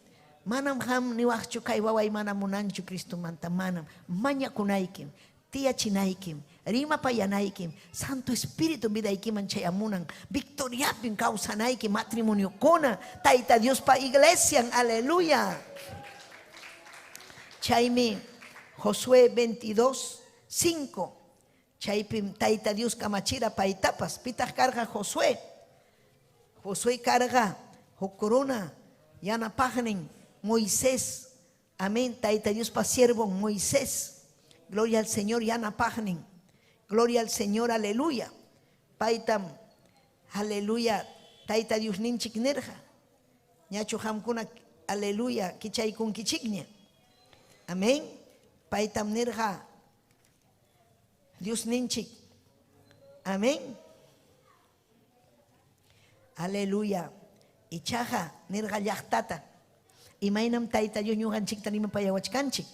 Manam qam niwaqchu kay waway mana munanchu Cristomanta, manam. Mañakunaykim, tiyachinaykim, rimapayanaykim, Santo Espíritu vidaykiman chayamunan, victoriapim kawsanayki matrimoniokuna, Tayta Diospa iglesian, aleluya. Chaymi Josué 22, 5. Chaypim Tayta Dios kamachira paytapas. Pitaq karqa Josué? Josué karqa huk runa yanapaqnin Moisés. Amén. Tayta Diospa siervon Moisés. Gloria al Señor yanapaqnin. Gloria al Señor, aleluya. Paytam, aleluya, Tayta Diosninchik nirqa. Ñachu qamkuna, aleluya, kichaykunkichikña. Amén. Paytam nirqa Diosninchik. Amén. Aleluya. Ichaqa nirqa llaqtata. Imaynam Tayta Dios ñuqanchikta rimapayawachkanchik.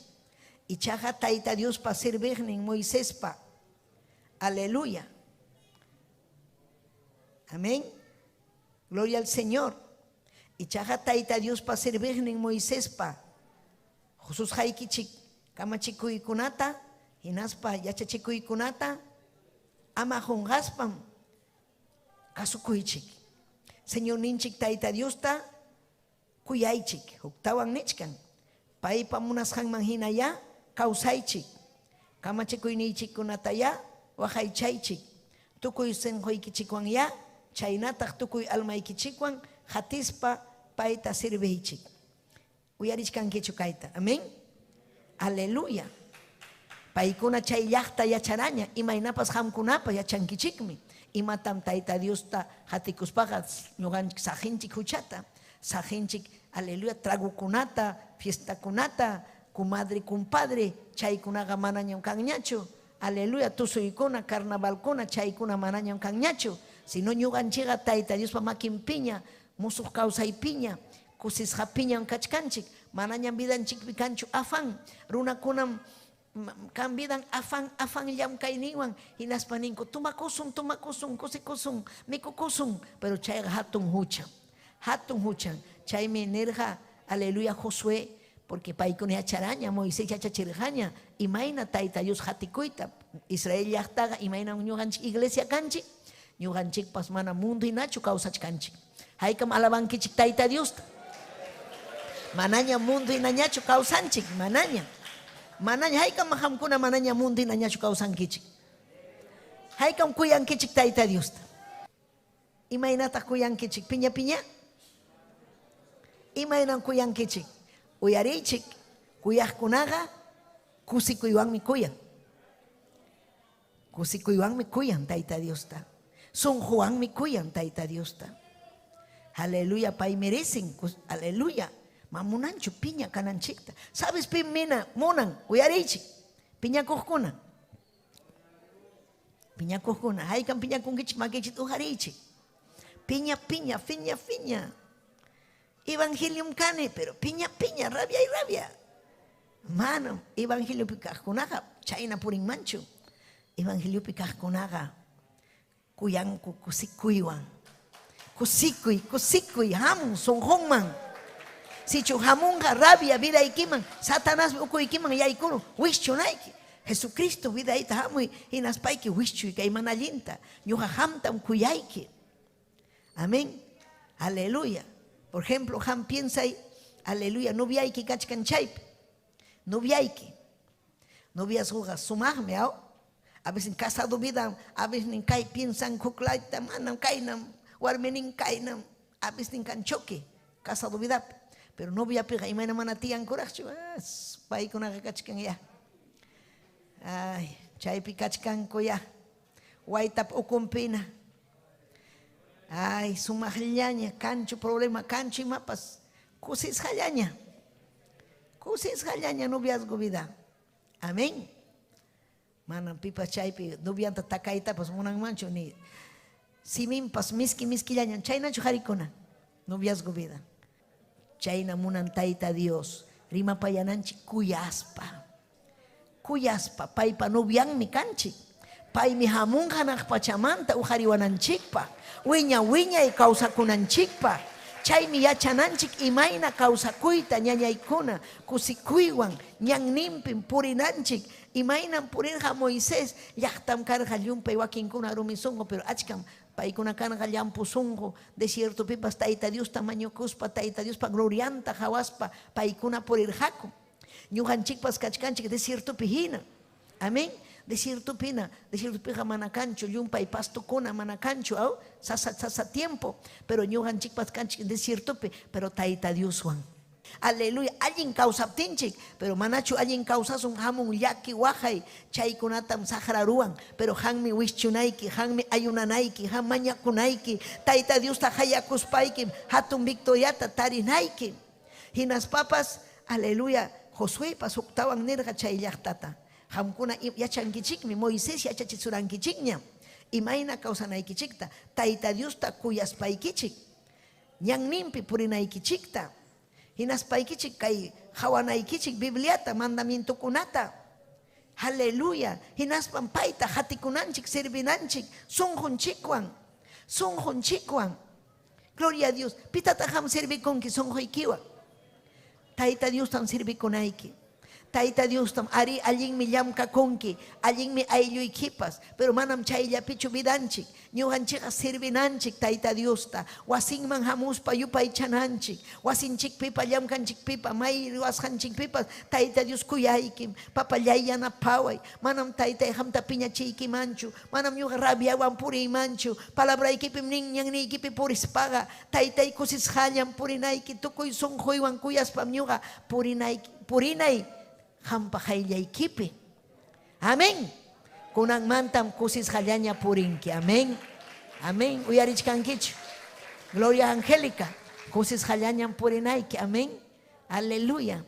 Ichaqa Tayta Diospa serviqnin Moisespa. Aleluya. Amén. Gloria al Señor. Ichaqa Tayta Diospa serviqnin Moisespa hususqaykichik kamachikuykunata hinaspa yachachikuykunata ama qunqaspam kasukuychik. Señorninchik Tayta Diosta kuyaychik, huktawan nichkan. Paypa munasqanman hinayá kawsaychik. Kamachikuyninchikkunatayá waqaychaychik. Tukuy sunquykichikwanyá chaynataq tukuy almaykichikwan qatispa payta serviychik. Uyarichkankichu kayta. Amén. Aleluya. Paykuna chay llaqta yacharaña, imaynapas qamkunapas yachankichikmi. Imatam Tayta Diosta qatikuspaqa ñuqanchik saqinchik huchata, saqinchik, aleluya, tragukunata, fiestakunata, comadre, compadre, chaykunaqa manañam kanñachu. Aleluya, tusuykuna, carnavalkuna, chaykuna manañam kanñachu. Sino ñuqanchikqa Tayta Diospa makinpiña, musuq kawsaypiña, kusisqapiñam kachkanchik. Manañam vidanchikpi kanchu afán. Runakunam kan vidan afán, afán llamkayninwan hinaspa ninku tumakusun, tumakusun, kusikusun, mikukusun, pero chayqa hatun hucha. Hatun hucha. Chaymi nirqa, aleluya, Josué, porque paykuna yacharaña, Moisés yachachirqaña, imayna Tayta Dios hatikuyta. Israel llaqtaqa imaynam ñuqanchik iglesia kanchik, ñuqanchikpas mana mundo hinachu kawsachkanchik. Haykam alabankichik Tayta Diosta. Manaña mundo hinañachu kawsanchik, manaña. Manaña, haykam qamkuna manaña mundo hinañachu kawsankichik. Haykam kuyankichik Tayta Diosta. Imaynataq kuyankichik? Piña piña? Imaynam kuyankichik? Uyariychik, kuyaqkunaqa kusikuywanmi kuyan. Kusikuywanmi kuyan Tayta Diosta. Sunquwanmi kuyan Tayta Diosta. Aleluya, pay merecen. Aleluya. Mamunanchu piña kananchikta. ¿Sabes pim mina munan? Uyariychik. Piñakuqkuna. Piñakuqkuna. Haykam piñakunkichik makichik ujariychik. Piña, piña, fiña, fiña. Evangelium kani, pero piña, piña, rabia y rabia. Mano, evangeliopi kaqkunaqa chayna purinmanchu. Evangeliopi kaqkunaqa kuyanku kusikuywan. Kusikuy, kusikuy, hamun sunqunman. Sichu hamunqa rabia vidaykiman, Satanasmi ukuykiman yaykurun, wischunayki. Jesucristo vidayta hamuy, hinaspayki wischuy kay mana allinta. Ñuqa qamtam kuyayki. Amén. Aleluya. Por ejemplo, qam piensay, aleluya, noviayki kachkan chaypi. Noviayki. Noviazgoqa sumaqmi, aw? A veces casado vida, a veces kay piensan huklayta, manam kaynam, warminin kaynam, a veces kan choque, casado vidapi. Pero noviapiqa imayna mana tiyankuraqchu, paykunaqa kachkan ya. Ay, chaypi kachkanku ya. Waytap ukunpina. Ay, sumaqllaña, kanchu problema, kanchu imapas, kusisqallaña. Kusisqallaña noviazgo vida. Amén. Manam pipas chaypi novianta takaytapas munanmanchu ni siminpas miski miskillaña, chaynachu qarikuna noviazgo vida. Chayna munan Tayta Dios, rimapayananchik kuyaspa. Kuyaspa, paypa novianmi kanchik. Paymi hamunqa hanaq pachamanta uqariwananchikpaq, wiña wiñay kawsakunanchikpaq. Chaymi yachananchik imayna kawsakuyta ñañaykuna, kusikuywan ñanninpim purinanchik. Imaynam purirqa Moisés, llaqtam karqa llumpay wakinkuna rumi sunqu, pero achkam paykuna karqa llampu sunqu, desiertopipas Tayta Diosta mañukuspa, Tayta Diospa glorianta qhawaspa paykuna purirqaku. Ñuqanchikpas kachkanchik desiertopi hina. Amén. Desiertopi hina. Desiertopiqa mana kanchu llumpay pastokuna mana kanchu, aw? Sasa sasa tiempo. Pero ñuqanchikpas kanchik desiertopi, pero Tayta Dioswan. Aleluya, allin kawsaptinchik, pero manachu allin kawsasun hamun llaki waqay, chaykunatam saqra ruwan, pero qanmi wischunayki, qanmi ayunanayki, qam mañakunayki, Tayta Diosta qayakuspaykim hatun victoriata tarinayki. Hinaspapas, aleluya, Josueypas huktawan nirqa chay llaqtata, Qamkuna yachankichikmi, Moisés yachachisurankichikñam imayna kawsanaykichikta, Tayta Diosta kuyaspaykichik, ñanninpi purinaykichikta, hinaspaykichik kay qawanaykichik Bibliata, mandamientokunata. Aleluya. Hinaspam payta qatikunanchik, servinanchik sunqunchikwan, sunqunchikwan. Gloria a Dios. Pitataq qam servikunki sunquykiwan? Tayta Diostam servikunayki. Tayta Diostam, arí, allinmi llamkakunki, allinmi aylluykipas, pero manam chayllapichu vidanchik. Ñuqanchikqa servinanchik Tayta Diosta, wasinman hamuspa yupaychananchik, wasinchikpipa, llamkanchikpipa, may ruwasqanchikpipas Tayta Dios kuyaykim, papallay yanapaway, manam taytay qamta piñachiykimanchu, manam ñuqa rabiawan puriymanchu, palabraykipim nin ñanniykipi purispaqa, taytay kusisqallam purinayki, tukuy sunquywan kuyaspam ñuqa purinayki, purinay qampa qayllaykipi. Amén. Kunanmantam kusisqallaña purinki. Amén. Amén. Uyarichkankichu. Gloria Angélica. Kusisqallañam purinayki. Amén. Aleluya.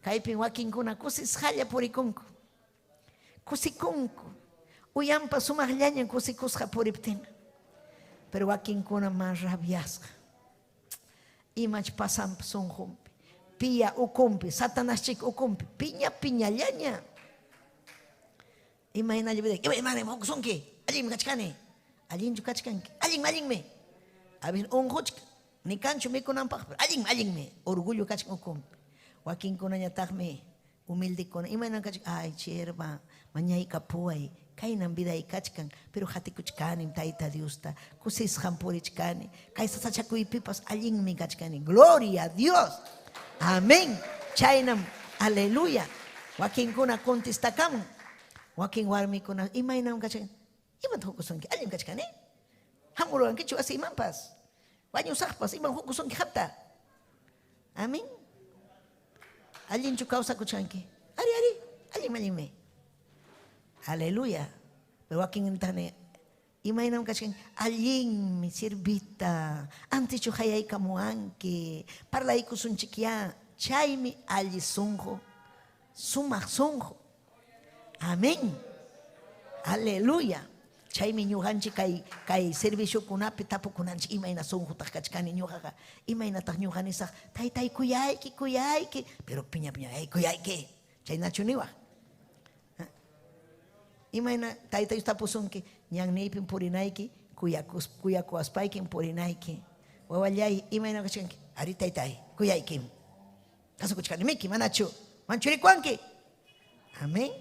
Kaypim wakinkuna kusisqalla purikunku. Kusikunku. Uyanpa sumaqllaña kusikusqa puriptin. Pero wakinkuna mas rabiasqa. Imach pasanpa sunqunpi. Pia ukunpi, Satanaschik ukunpi, piña piñallaña. Imaynalla vida, imaynalla hukusunki, allinmi kachkani. Allinchu kachkanki, allinmi, allinmi. A veces unquchka, ni kanchu mikunanpaq, pero allinmi, allinmi. Orgullo kachkan ukunpi. Wakinkunañataqmi humildekuna, imaynan kachkan, ay chirba, mañaykapuway, kaynam viday kachkan, pero qatikuchkanim Tayta Diosta, kusisqam purichkani, kay sasachakuypipas allinmi kachkani. Gloria a Dios. Amén. Chaynam, aleluya. Wakinkuna contestakamun. Wakin warmikuna, imaynam kachkan, imataq hukusunki, allinmi kachkani. Hamuruwankichu wasiymanpas, wañusaqpas, imam hukusunki qamta. Amén. Allinchu kawsakuchkanki. Ari, ari, allinmi, allinmi. Aleluya. Pero wakin imaynam kachkan, allinmi sirvita, antichu hayaykamuwanki, parlaykusunchikyá, chaymi alli sunqu, sumaq sunqu. Amén. Aleluya. Chaymi ñuqanchik kay kay serviciokunapi tapukunanchik, imayna sunqutaq kachkani ñuqaqa, imaynataq ñuqa nisaq, taytay kuyayki, kuyayki, pero piña piña, ay kuyayki, chaynachu niwaq. Imayna Tayta Dios tapusunki, ñanniypim purinayki, kuyakus kuyakuwaspaykim purinayki. Wawallay, imayna kachkanki? Arí taytay, kuyaykim. Kasukuchkanimiki, manachu? Manchurikuwanki. Amén.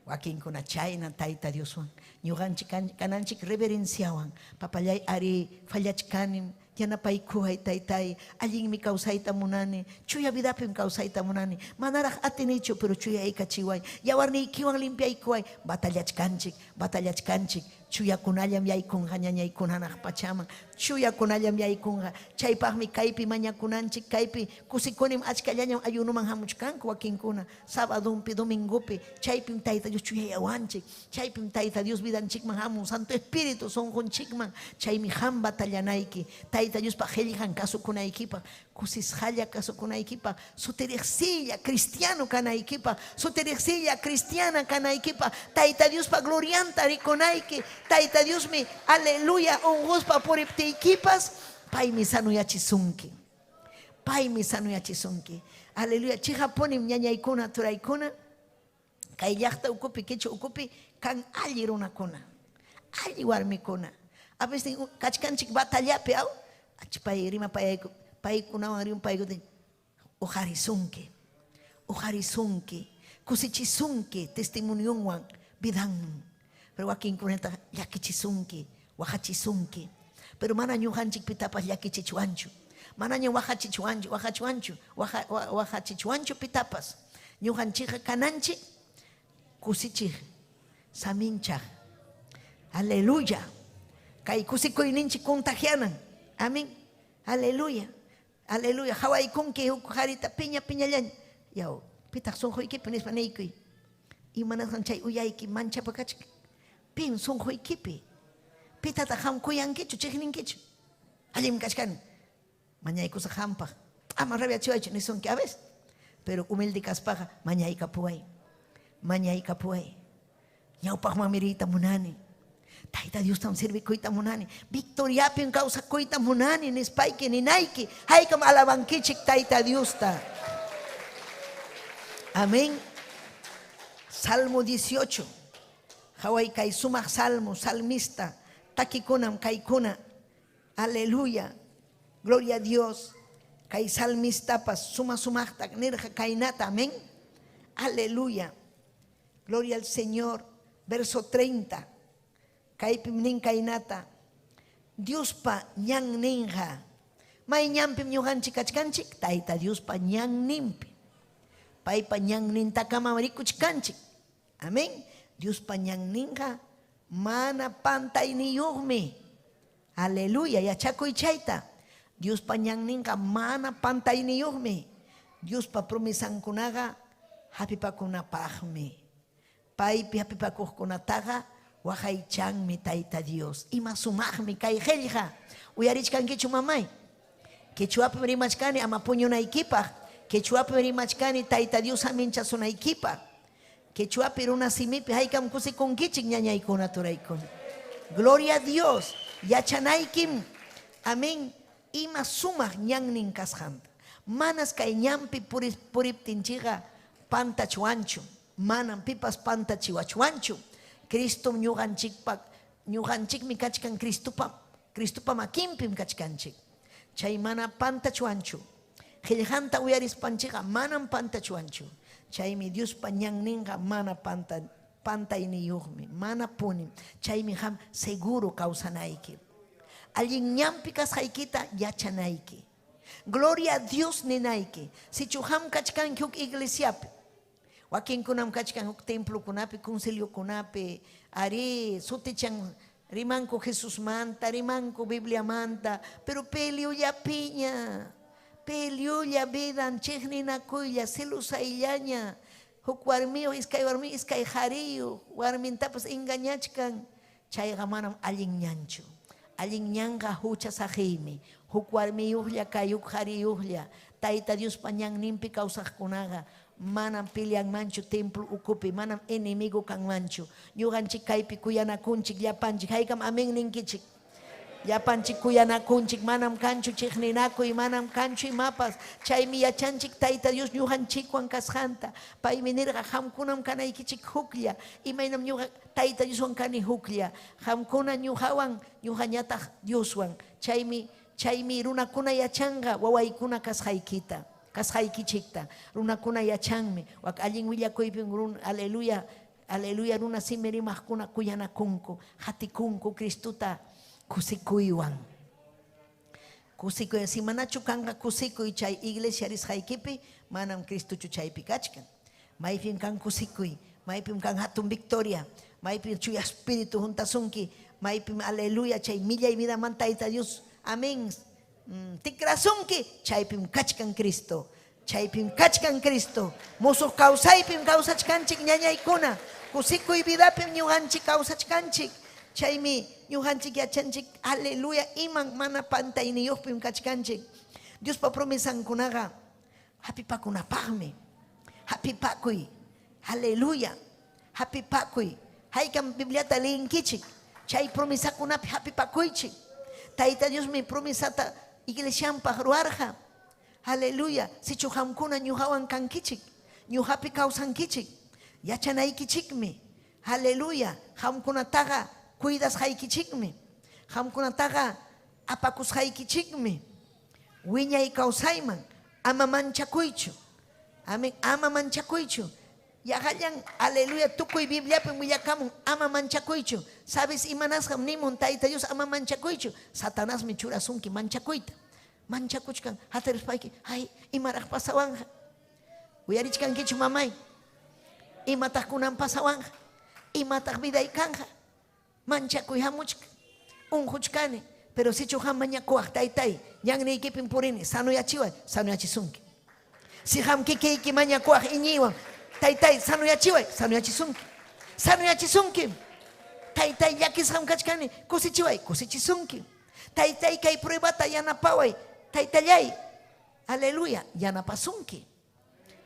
Wakinkuna chayna Tayta Dioswan, ñuqanchik kananchik reverenciawan, papallay arí fallachkanim, yanapaykuway taytay, allinmi kawsayta munani, chuya vidapim kawsayta munani, manaraq atinichu, pero chuyaykachiway, yawarniykiwan limpiaykuway, batallachkanchik, batallachkanchik, chuyakunallam yaykunqa ñañaykuna hanaq pachaman, chuyakunallam yaykunqa, chaypaqmi kaypi mañakunanchik, kaypi kusikunim achkallañam ayunuman hamuchkanku wakinkuna, sabadumpi, domingopi, chaypim Tayta Dios chuyayawanchik, chaypim Tayta Dios vidanchikman hamun, Santo Espíritu sunqunchikman, chaymi qam batallanayki, Tayta Diospa qillqan kasukunaykipaq, kusisqalla kasukunaykipaq, sutiriqsilla cristiano kanaykipaq, sutiriqsilla cristiana kanaykipaq, Tayta Diospa glorianta rikunayki, Tayta Diosmi, aleluya, unquspa puriptiykipas, paymi sanoyachisunki. Paymi sanoyachisunki. Aleluya. Chiqapunim ñañaykuna, turaykuna, kay llaqta ukupi, quechua ukupi, kan alli runakuna, alli warmikuna. A veces kachkanchik batallapi, aw, pay rimapayayku, paykunawan rimpaykutin, uqarisunki, uqarisunki, kusichisunki testimonionwan vidanman. Pero wakinkunata llakichisunki, waqachisunki. Pero mana ñuqanchik pitapas llakichichwanchu. Manaña waqachichwanchu, waqachwanchu, waqachichwanchu pitapas. Ñuqanchikqa kananchik kusichiq, saminchaq. Aleluya. Kay kusikuyninchik contagianan. Amén. Aleluya. Aleluya. Hawaykunki huk qarita piña piñallaña. Yaw, pitaq sunquykipi nispa niykuy. Imanasqan chay uyayki manchapakachkan? Pim sunquykipi? Pitataq qam kuyankichu, chiqninkichu? Allinmi kachkani. Mañaykusaq qampaq. Ama rabiachiwaychu nisunki a veces. Pero humilde kaspaqa mañaykapuway. Mañaykapuway. Ñawpaqmanmi riyta munani. Tayta Diostam servikuyta munani. Victoriapim kawsakuyta munani nispayki ninayki. Haykam alabankichik Tayta Diosta. Amén. Salmo 18. Haway kay sumaq salmo, salmista. Takikunam kaykuna. Aleluya. Gloria a Dios. Kay salmistapas suma sumaqta nirqa kaynata. Amén. Aleluya. Gloria al Señor. Verso 30. Kaypim nin kaynata. Diospa ñanninqa. May ñanpim ñuqanchik kachkanchik? Tayta Diospa ñanninpi. Paypa ñannintakamam rikuchkanchik. Amén. Diospa ñanninqa mana pantayniyuqmi. Aleluya. Yachakuy chayta. Diospa ñanninqa mana pantayniyuqmi. Diospa promesankunaqa hapipakunapaqmi. Paypi hapipakuqkunataqa waqaychanmi Tayta Dios. Ima sumaqmi kay qillqa. Uyarichkankichu mamay? Quechuapim rimachkani ama puñunaykipaq. Quechuapim rimachkani Tayta Dios saminchasunaykipaq. Quechuapi runa simipi haykam kusikunkichik ñañaykuna turaykuna. Gloria a Dios. Yachanaykim. Amén. Ima sumaq ñannin kasqanta. Manas kay ñanpi puriptinchikqa pantachwanchu. Manam pipas pantachiwachwanchu. Cristom ñuqanchikpa, ñuqanchikmi kachkan Cristopa, Cristopa makinpim kachkanchik. Chay mana pantachwanchu. Qillqanta uyarispanchikqa manam pantachwanchu. Chaymi Diospa ñanninqa mana pantayniyuqmi, mana punim. Chaymi qam seguro kawsanayki. Allin ñanpi kasqaykita yachanayki. Gloria a Dios ninayki. Sichu qam kachkanki huk iglesiapi. Wakinkunam kachkan huk templokunapi, conciliokunapi, arí, sutichan rimanku Jesusmanta, rimanku Bibliamanta, pero peleollapiña, peleolla vidan, chiqninakuylla, celusayllaña, huk warmiyuq, iskay warmiyuq, iskay qariyuq, warmintapas engañachkan, chayqa manam allin ñanchu. Allin ñanqa hucha saqiymi, huk warmiyuqlla kay, huk qariyuqlla, Tayta Diospa ñanninpi kawsaqkunaqa manam peleanmanchu templo ukupi, manam enemigo kanmanchu. Ñuqanchik kaypi kuyanakunchik llapanchik. Haykam amén ninkichik. Llapanchik kuyanakunchik, manam kanchu chiqninakuy, manam kanchu imapas. Chaymi yachanchik Tayta Dios ñuqanchikwan kasqanta. Paymi nirqa, qamkunam kanaykichik huklla. Imaynam ñuqa Tayta Dioswan kani huklla. Qamkuna ñuqawan, ñuqañataq Dioswan. Chaymi chaymi runakuna yachanqa wawaykuna kasqaykita. Kasqaykichikta runakuna yachanmi. Wak allin willakuypim runa, aleluya, aleluya, runa simi rimaqkuna kuyanakunku, qatikunku Cristota kusikuywan. Kusikuy, si manachu kanqa kusikuy chay iglesia risqaykipi, manam Cristochu chaypi kachkan. Maypim kan kusikuy, maypim kan hatun victoria, maypim chuya espíritu juntasunki, maypim aleluya chay millay vidamanta Tayta Dios, amén, tikrasunki, chaypim kachkan Cristo. Chaypim kachkan Cristo. Musuq kawsaypim kawsachkanchik ñañaykuna. Kusikuy vidapim ñuqanchik kawsachkanchik. Chaymi ñuqanchik yachanchik, aleluya, iman mana pantayniyuqpim kachkanchik. Diospa promesankunaqa hapipakunapaqmi. Hapipakuy. Aleluya. Hapipakuy. Haykam Bibliata leenkichik. Chay promesakunapi hapipakuychik. Tayta Diosmi promesata iglesianpaq ruwarqa. Aleluya. Sichu qamkuna ñuqawan kankichik, ñuqapi kawsankichik, yachanaykichikmi. Aleluya. Qamkunataqa cuidasqaykichikmi. Qamkunataqa apakusqaykichikmi. Wiñay kawsayman ama manchakuychu. Amén. Ama manchakuychu. Yaqallan, aleluya, tukuy Bibliapim willakamun, ama manchakuychu. ¿Sabes imanasqam nimun Tayta Dios ama manchakuychu? Satanasmi churasunki manchakuyta. Manchakuchkan, hatarispayki, ay, imaraq pasawanqa. Uyarichkankichu mamay? Imataq kunan pasawanqa? Imataq viday kanja? Manchakuy hamuchka. Unquchkani. Pero sichu qam mañakuwaq taytay, ñanniykipim purini, sanoyachiway, sanoyachisunki. Si qam kikiyki mañakuwaq iñiywan, taytay, sanoyachiway, sanoyachisunki. Sanoyachisunkim. Taytay, llakisqam kachkani, kusichiway, kusichisunki. Taytay, kay pruebata yanapaway, taytallay, aleluya, yanapasunki.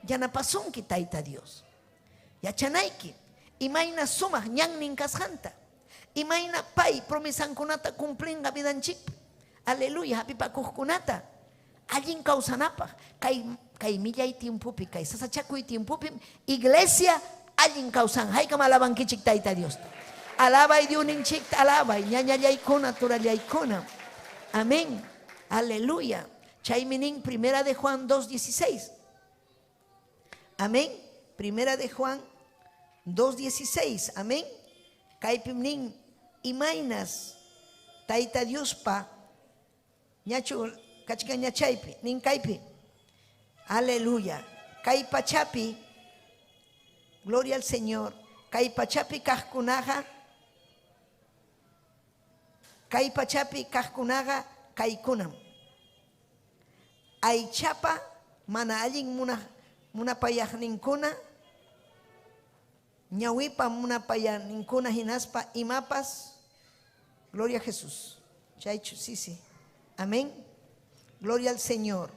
Yanapasunki Tayta Dios. Yachanayki, imayna sumaq ñannin kasqanta. Imayna pay promesankunata cumplinqa vidanchikpi. Aleluya, hapipakuqkunata. Allin kawsanapaq. Kay, kay millay tiempopi, kay sasachakuy tiempopim, iglesia allin kawsan. Haykam alabankichik Tayta Diosta. Alabay Diosninchikta, alabay, ñañallaykuna, turallaykuna. Amén. Aleluya. Chaymi nin Primera de Juan 2.16. Amén. Primera de Juan 2.16. Amén. Kaypim nin imaynas Tayta Diospa ñachu kachkan ñachaypi nin kaypi. Aleluya. Kay pachapi, gloria al Señor. Kay pachapi kaqkunaqa, kay pachapi kaqkunaqa kaykunam. Aychapa mana allin munapayaqninkuna, ñawipa munapayaqninkuna hinaspa imapas. Gloria a Jesús. Chaychu, sí, sí. Amén. Gloria al Señor.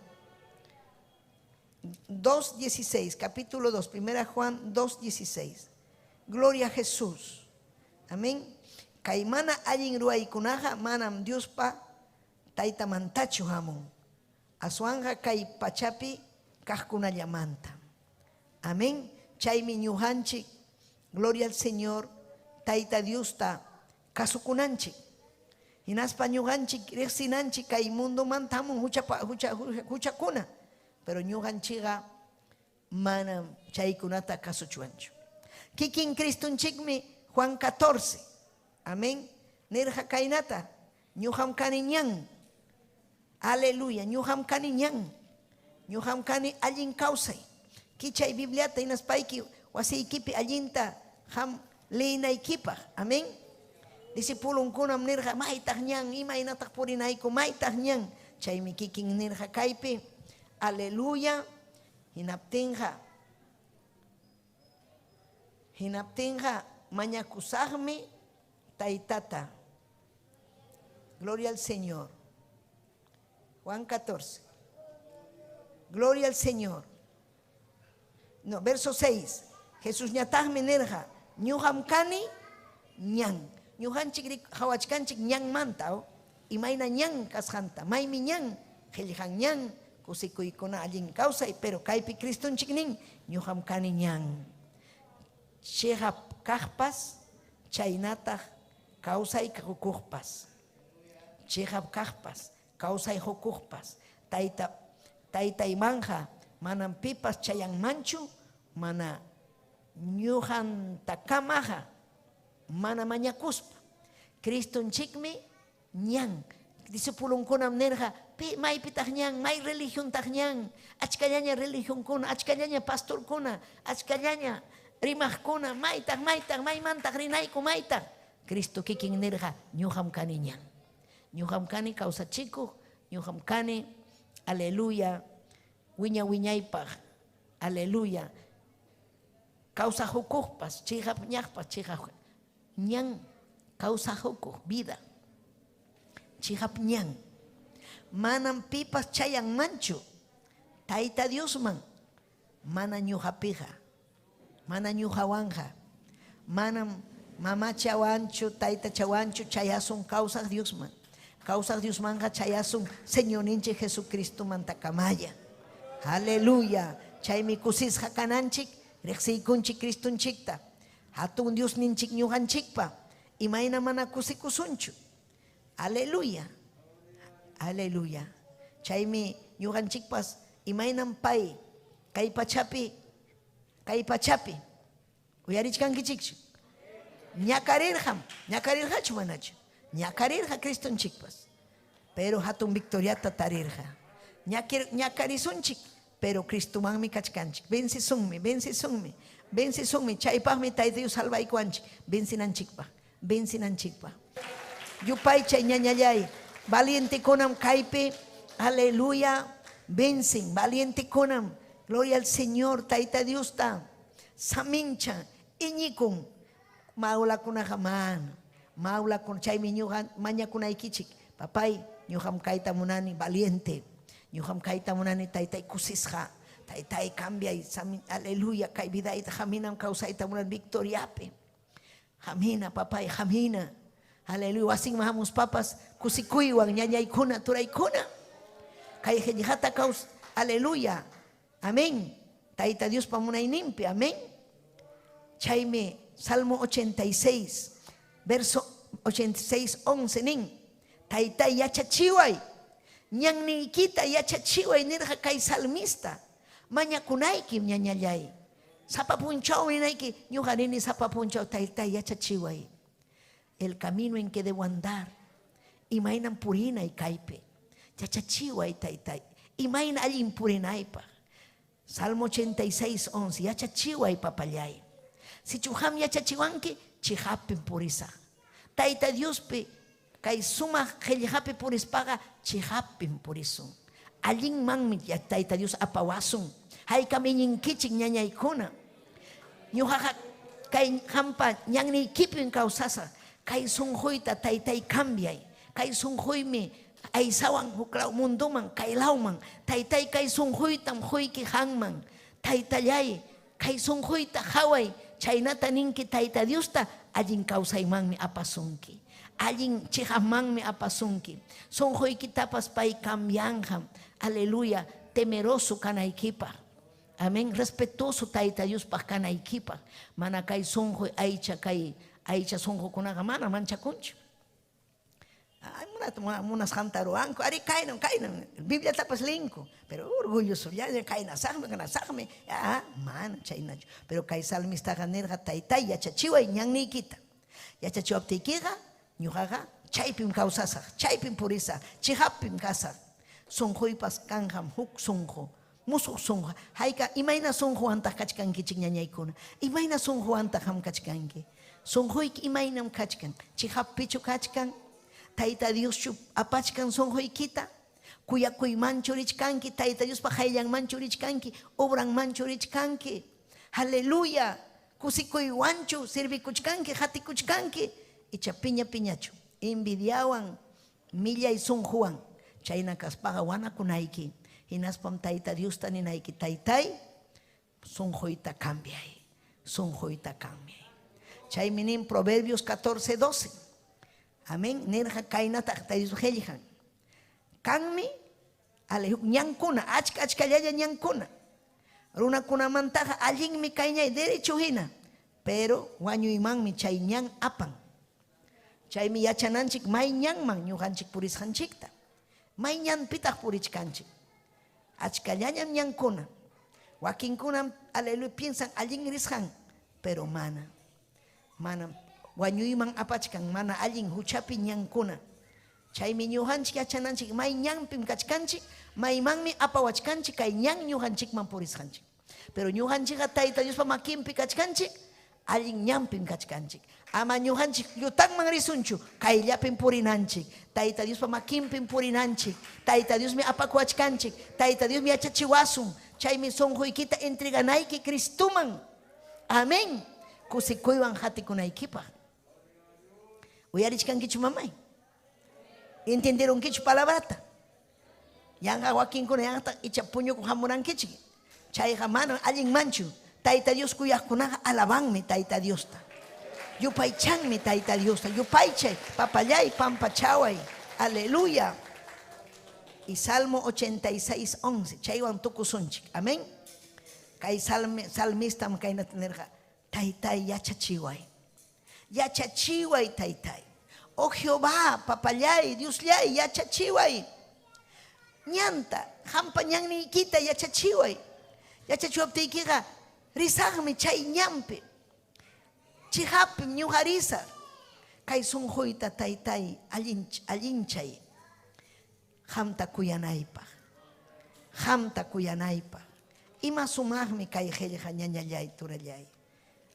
2.16, capítulo 2, primera Juan 2.16. Gloria a Jesús. Amén. Kay mana allin ruwaykunaqa manam Diospa taytamantachu hamun. Aswanqa kay pachapi kaqkunallamanta. Amén. Chaymi ñuqanchik, gloria al Señor, Tayta Diosta kasukunanchik. Hinaspa ñuqanchik riqsinanchik kay mundomanta hamun huchakuna. Pero ñuqanchikqa manam chaykunata kasuchwanchu. Kikin Cristonchikmi Juan 14. Amén. Nirqa kaynata, ñuqam kani ñan. Aleluya, ñuqam kani ñan. Ñuqam kani allin kawsay. Kichay Bibliata hinaspayki wasiykipi allinta qam leynaykipaq. Amén. Discipulunkunam nirqa, maytaq ñan, imaynataq purinayku, maytaq ñan. Chaymi kikin nirqa kaypi. Aleluya. Hinaptinqa, hinaptinqa mañakusaqmi taytata. Gloria al Señor. Juan 14. Gloria al Señor. No, verso 6. Jesús ñataqmi nirqa, ñuqam kani ñan. Ñuqanchik qawachkanchik ñanmanta, oh. Imayna ñan kasqanta, maymi ñan, qillqan ñan, kusikuykuna allin kawsay, pero kaypi Cristonchik nin, ñuqam kani ñan. Chiqap kaqpas, chaynataq kawsay qukuqpas. Chiqap kaqpas, kawsay qukuqpas. Tayta taytaymanja manam pipas chayanmanchu, mana ñuqantakamaqa, mana mañakuspa. Cristonchikmi ñan. Discipulunkunam nirqa, pi maypitaq ñan, may religiontaq ñan, achkallaña religionkuna, achkallaña pastorkuna, achkallaña rimaqkuna, maytaq, maytaq, maymantaq rinayku, maytaq. Cristo kikin nirqa, ñuqam kani ñan. Ñuqam kani kawsachikuq, ñuqam kani, aleluya, wiña wiñaypaq, aleluya. Kawsajukuqpas, chiqap ñaqpas, chiqap ñan, kawsajukuq, vida. Chiqap ñan. Manam pipas chayanmanchu Tayta Diosman, mana ñuqapiqa, mana ñuqawanja, manam mamachawanchu, taytachawanchu chayasun kawsaq Diosman. Kawsaq Diosmanja chayasun Señorninchik Jesucristomantakamalla. Aleluya. Chaymi kusisqa kananchik, riqsiykunchik Cristonchikta. Hatun Diosninchik ñuqanchikpa, imayna mana kusikusunchu. Aleluya. Aleluya. Chaymi ñuqanchikpas imaynam pay kay pachapi, kay pachapi. Uyarichkankichikchu. Ñakarirqam, ñakarirqachu manachu. Ñakarirqa Cristonchikpas. Pero hatun victoriata tarirqa. Ñakarisunchik, Pero Cristomanmi kachkanchik. Vencesunmi, vencesunmi, vencesunmi. Chaypaqmi Tayta Dios salvaykuwanchik. Vencinanchikpaq, vencinanchikpaq. Yupaychay ñañallay. Valientekunam kaypi. Aleluya. Vencen, valientekunam. Gloria al Señor, Tayta Diosta. Samincha, iñikun. Maulakunaqa mana. Maulakuna, chaymi ñuqa mañakunaykichik. Papay, ñuqam kayta munani, valiente. Ñuqam kayta munani, taytay kusisqa. Taytay cambiay, aleluya, kay vidayta haminam kawsayta munani victoriapi. Hamina, papay, hamina. Aleluya, wasinman hamuspapas kusikuywan ñañaykuna, turaykuna. Kay qillqata kaws, aleluya. Amén. Tayta Diospa munayninpi, amén. Chaymi Salmo 86, verso 86, 11 nin. Taytay yachachiway, ñanniykita yachachiway nirqa kay salmista. Mañakunaykim ñañallay. Sapa punchaw ninayki, ñuqa nini sapa punchaw taytay yachachiway. El camino en que debo andar. Imaynam purinay kaypi. Yachachiway taytay. Imayna allin purinaypaq. Salmo 86, 11. Yachachiway papallay. Sichu qam yachachiwanki, chiqapim purisaq. Tayta Diospi kay sumaq qillqapi purispaqa chiqapim purisun. Allinmanmi Tayta Dios apawasun. Haykam iñinkichik ñañaykuna. Ñuqaqa kay qampa ñanniykipim kawsasaq. Kay sunquyta taytay cambiay. Kay sunquymi aysawan huklaw munduman, kay lawman. Taytay kay sunquytam quyki qamman. Taytallay, kay sunquyta qaway. Chaynata ninki Tayta Diosta allin kawsaymanmi apasunki. Allin chiqapmanmi apasunki. Sunquykitapas pay cambianqam. Aleluya, temeroso kanaykipaq. Amén. Respetuoso Tayta Diospaq kanaykipaq. Mana kay sunqu aycha kay aycha sunqukunaqa mana manchakunchu. Ay, munasqanta ruwanku. Ari kaynam, kaynam. Bibliatapas linku. Pero orgulloso. Ya kaynasaqmi, kaynasaqmi. Ah, mana chaynachu. Pero kay salmistaqa nirqa taytay yachachiway ñanniykita. Yachachiwaptiykiqa ñuqaqa chaypim kawsasaq, chaypim purisaq, chiqapim kasaq. Sunquypas kanqam huk sunqu. Musuq sunqu. Hayka imayna sunquwantaq kachkankichik ñañaykuna. Imayna sunquwantaq qam kachkanki. Sunquyki imaynam kachkan. Chiqappichu kachkan. Tayta Dioschu apachkan sunquykita. Kuyakuymanchu richkanki. Tayta Diospa qayllanmanchu richkanki. Obranmanchu richkanki. Aleluya. Kusikuywanchu servikuchkanki, hatikuchkanki. Icha piña piñachu. Envidiawan, millay sunquwan. Chayna kaspaqa wanakunayki. Hinaspam Tayta Diosta ninayki. Taytay, sunquyta cambiay. Sunquyta cambiay. Chaymi nin Proverbios 14, 12. Amén. Nirqa kaynata Tayta Dios qillqan. Kanmi ñankuna, achka achkallalla ñankuna. Runakunamantaqa allinmi kayñay derecho hina, pero wañuymanmi chay ñan apan. Chaymi yachananchik may ñanman ñuqanchik purisqanchikta. May ñanpitaq purichkanchik. Achkallañam ñankuna. Wakinkunam aleluya piensan allin risqan, pero mana. Mana wañuyman apachkan, mana allin huchapi ñankuna. Chaymi ñuqanchik yachananchik may ñanpim kachkanchik, maymanmi apawachkanchik kay ñan ñuqanchikman purisqanchik. Pero ñuqanchikqa Tayta Diospa makinpi kachkanchik, allin ñanpim kachkanchik. Ama ñuqanchik llutanman risunchu, kayllapim purinanchik. Tayta Diospa makinpim purinanchik. Tayta Diosmi apakuwachkanchik. Tayta Diosmi yachachiwasun. Chaymi sunquykita entreganayki Cristoman. Amén. Kusikuywan hatikunaykipaq. Uyarichkankichu mamay? Entenderonkichu palabrata? Yanqa wakinkuna yanqata icha puñukuq hamurankichik. Chayqa mana allinmanchu. Tayta Dios kuyaqkunaqa alabanmi Tayta Diosta. Yupaychanmi Tayta Diosta. Yupaychay, papallay, pampachaway. Aleluya. Y Salmo 86, 11. Chaywan tukusunchik. Amén. Kay salmistam kaynata nirqa. Taytay yachachiway. Yachachiway, taytay. Oh Jehová, papallay, Diosllay, yachachiway. Ñanta, qampa ñanniykita yachachiway. Yachachiwaptiykiqa risaqmi chay ñanpi. Chiqapim ñuqa risaq. Kay sunquyta taytay allinchay. Qamta kuyanaypaq. Qamta kuyanaypaq. Ima sumaqmi kay qillqa, ñañallay, turallay.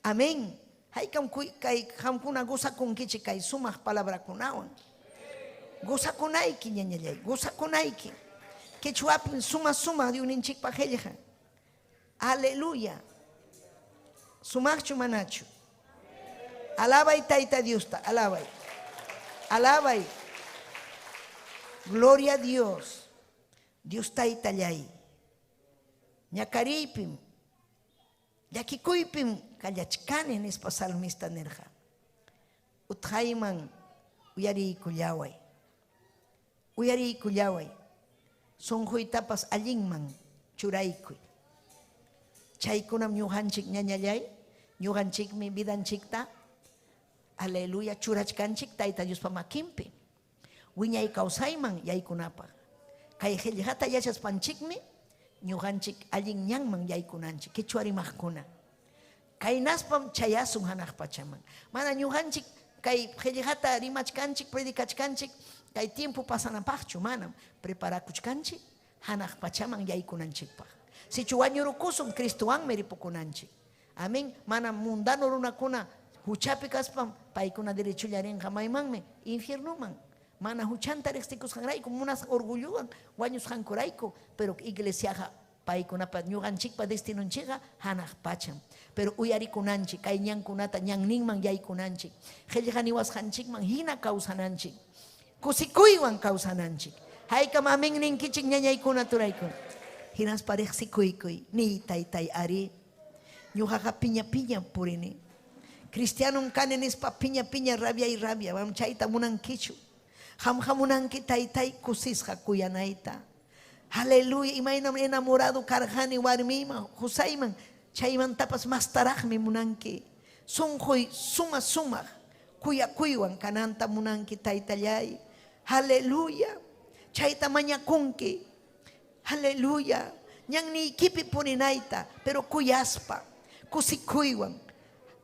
Amén. Haykam kay qamkuna gozakunkichik kay sumaq palabrakunawan. Gozakunayki, ñañallay, gozakunayki. Quechuapim suma sumaq Diosninchikpa qillqa. Aleluya. Sumaqchu manachu? Alabay Tayta Diosta, alabay. Alabay. Gloria a Dios. Dios Taytallay. Ñakariypim, llakikuypim kallachkani nispa salmista nirqa. Utqayman uyariykullaway. Uyariykullaway. Sunquytapas allinman churaykuy. Chaykunam ñuqanchik, ñañallay, ñuqanchikmi vidanchikta, aleluya, churachkanchik Tayta Diospa makinpi. Wiñay kawsayman yaykunapaq. Kay qillqata yachaspanchikmi ñuqanchik allin ñanman yaykunanchik, quechua rimaqkuna. Kaynaspam chayasun hanaq pachaman. Mana ñuqanchik kay qillqata rimachkanchik, predicachkanchik, kay tiempo pasanapaqchu, manam. Preparakuchkanchik hanaq pachaman yaykunanchikpaq. Sichu wañurukusun, Cristowanmi ripukunanchik. Amén. Manam mundano runakuna huchapi kaspam paykuna derechulla rinqa maymanmi, infiernuman. Mana huchanta riqsikusqanrayku, munas orgullowan wañusqankurayku, pero iglesiaqa paykunapa ñuqanchikpa destinunchikqa hanaq pacham. Pero uyarikunanchik, kay ñankunata ñanninman yaykunanchik, qillqa niwasqanchikman hina kawsananchik, kusikuywan kawsananchik. Haykam amén ninkichik, ñañaykuna, turaykuna. Hinaspa riqsikuykuy, niy: Taytay, ari, ñuqaqa piña piña purini. Cristianom kani nispa piña piña, rabia y rabia, manam chayta munankichu. Qamqa munanki, Taytay, kusisqa kuyanayta. Aleluya, imaynam enamorado karqani warmiyman, qusayman, chaymantapas mastaraqmi munanki. Sunquy suma sumaq kuyakuywan kananta munanki, Taytallay. Aleluya. Chayta mañakunki. Aleluya. Ñanniykipi purinayta, pero kuyaspa, kusikuywan.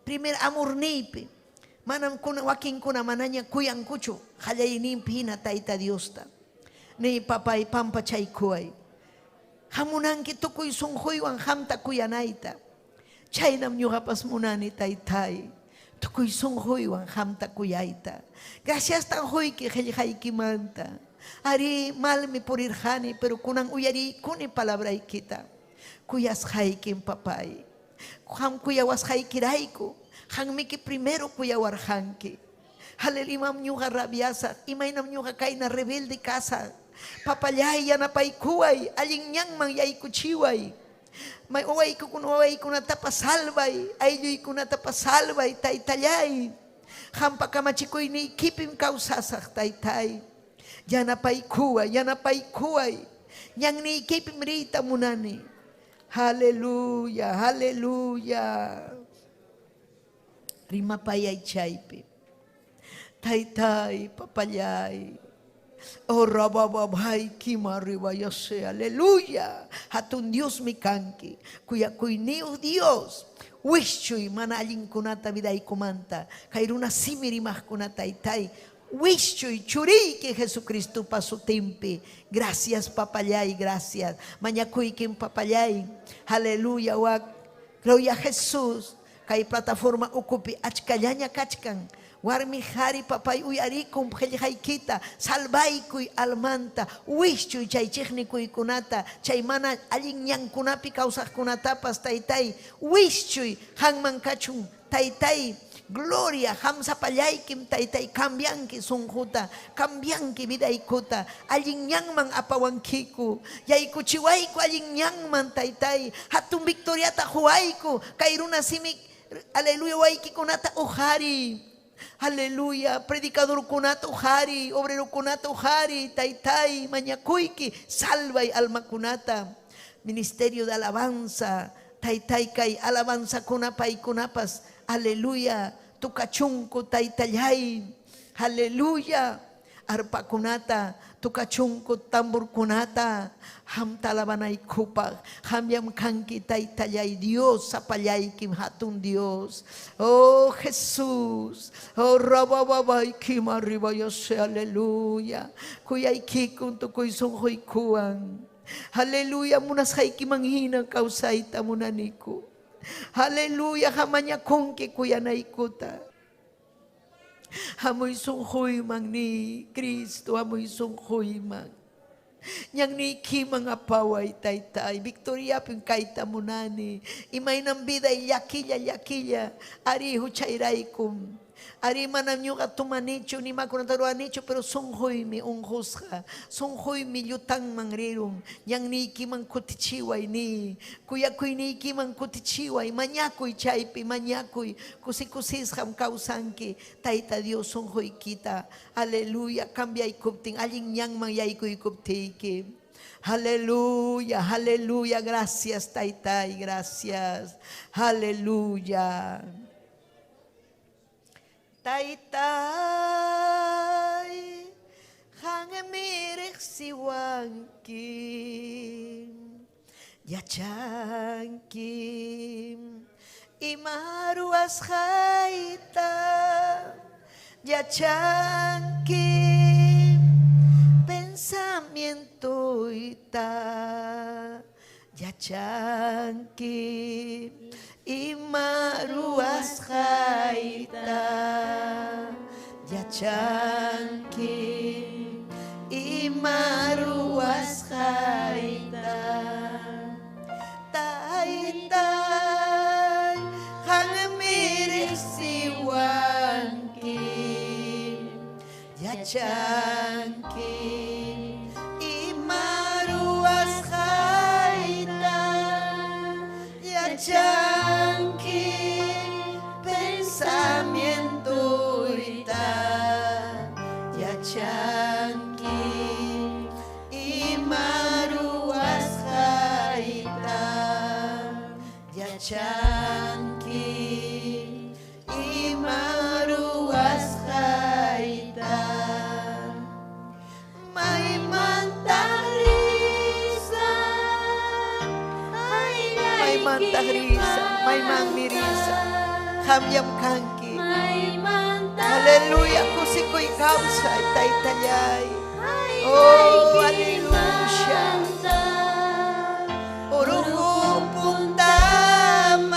Primer amorniypi. Manam kuna wakinkuna manaña kuyankuchu qallayninpi hina Tayta Diosta. Niy: Papay, pampachaykuway. Hamunanki tukuy sunquywan qamta kuyanayta. Chaynam ñuqapas munani, Taytay, tukuy sunquywan qamta kuyayta. Graciastan quyki qillqaykimanta. Ari, malmi purirqani, pero kunan uyariykuni palabraykita. Kuyasqaykim, papay. Qam kuyawasqaykirayku. Qanmiki primero kuyawarqanki. Aleluya, imam ñuqa rabiasaq, imaynam ñuqa kayna rebelde kasaq. Papallay, yanapaykuway, allin ñanman yaykuchiway. May wawaykuna wawaykunatapas salvay, aylluykunatapas salvay, Taytallay. Qampa kamachikuyniykipim kawsasaq, Taytay. Yanapaykuway, yanapaykuway. Ñanniykipim riyta munani. Aleluya, aleluya. Rimapayay chaypi. Taytay, papallay. Oh, rabababay, kima ribayase, aleluya. Hatun Diosmi kanki. Kuyakuyniyuq Dios. Wischuy mana allinkunata vidaykumanta. Kay runa simi rimaqkuna, Taytay. Wischuy churiyki Jesucristopa sutinpi. Gracias, papallay, gracias. Mañakuykim, papallay. Aleluya, wak. Gloria a Jesús. Kay plataforma ukupi achkallaña kachkan. Warmi qari, papay, uyarikun qillqaykita, salvaykuy almanta, wischuy chay chiqnikuykunata, chay mana allin ñankunapi kawsaqkunatapas, Taytay, wischuy qamman kachun, Taytay. Gloria, qam sapallaykim, Taytay, cambianki sunquta, cambianki vidaykuta, allin ñanman apawankiku, yaykuchiwayku allin ñanman, Taytay, hatun victoriata quwayku, kay runa simi, aleluya, waykikunata uqariy. Aleluya, predicadorkunata uqariy, obrerokunata uqariy, Taytay, mañakuyki, salvay almakunata. Ministerio de alabanza, Taytay, kay alabanzakuna paykunapas, aleluya, tukachunku, Taytallay. Aleluya. Arpakunata, tukachunku, tamborkunata, qamta alabanaykupaq. Qamllam kanki, Taytallay Dios, sapallaykim hatun Dios. Oh Jesús, oh rabababay kima arriba yo sé, aleluya. Kuyaykikum tukuy sunquykuwan. Aleluya, munasqaykiman hina kawsayta munaniku. Aleluya, hamañakunki kuyanaykuta. Hamuy sunquyman ni Cristo, hamuy sunquyman. Ñanniykiman apaway taytay, victoriapim kayta munani. Imaynam vida llakilla llakilla, ari huchayraykum. Ari manam ñuqa tumanichu, nimakunata ruwanichu, pero sunquymi unqusqa, sunquymi llutanman rirun. Ñanniykiman kutichiway ni, kuyakuyniykiman kutichiway, mañakuy chaypi, mañakuy, kusikusisqam kawsanki, Tayta Dios sunquykita. Aleluya, cambiaykuptin, allin ñanman yaykuykuptiyki. Aleluya, aleluya, gracias Taytay, gracias. Aleluya. Taytay, qanmi riqsiwanki, yachanki ima ruwasqayta, yachanki pensamientoyta, yachanki ima ruwasqayta, yachanki ima ruwasqayta. Taytay, qanmi riqsiwanki, yachanki ima ruwasqayta, yachanki pensamientoyta, yachanki ima ruwasqayta, yachanki ima ruwasqayta. Maymanta risa, maymanta risa, maymanmi risa, qamllam kanki. Aleluya, kusikuy kawsay, Taytallay. Oh, aleluya. Uruku puntaman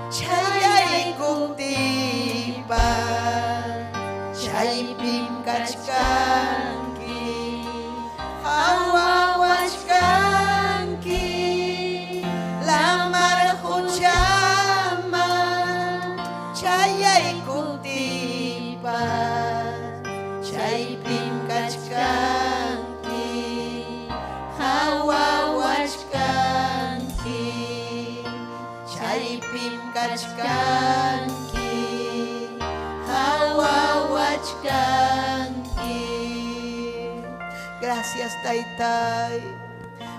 chayaykuptipa, chaypim kachkanki, qhawawachkanki, lamar quchaman chayaykuptipa, chaypim kachkanki, qhawawachkanki, chaypim kachkanki, qhawawachkanki. Gracias, Taytay.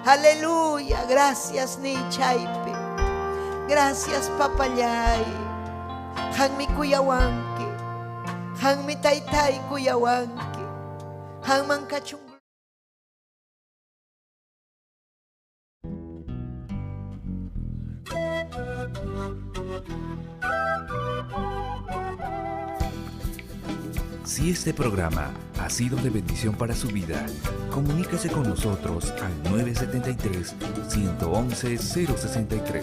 Aleluya, gracias ni chaypi. Gracias, papallay. Qanmi kuyawanki. Qanmi taytay kuyawanki. Qanman kachun. Si este programa ha sido de bendición para su vida, comuníquese con nosotros al 973-111-063.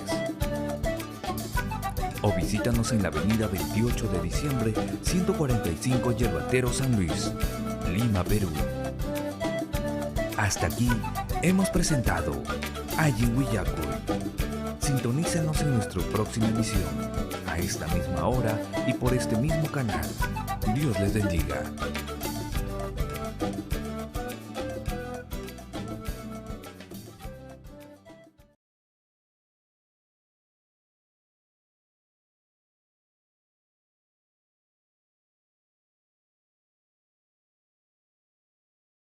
O visítanos en la avenida 28 de diciembre, 145 Yerbatero, San Luis, Lima, Perú. Hasta aquí hemos presentado Allin Willakuy. Sintonícenos en nuestra próxima emisión, a esta misma hora y por este mismo canal. Dios les bendiga.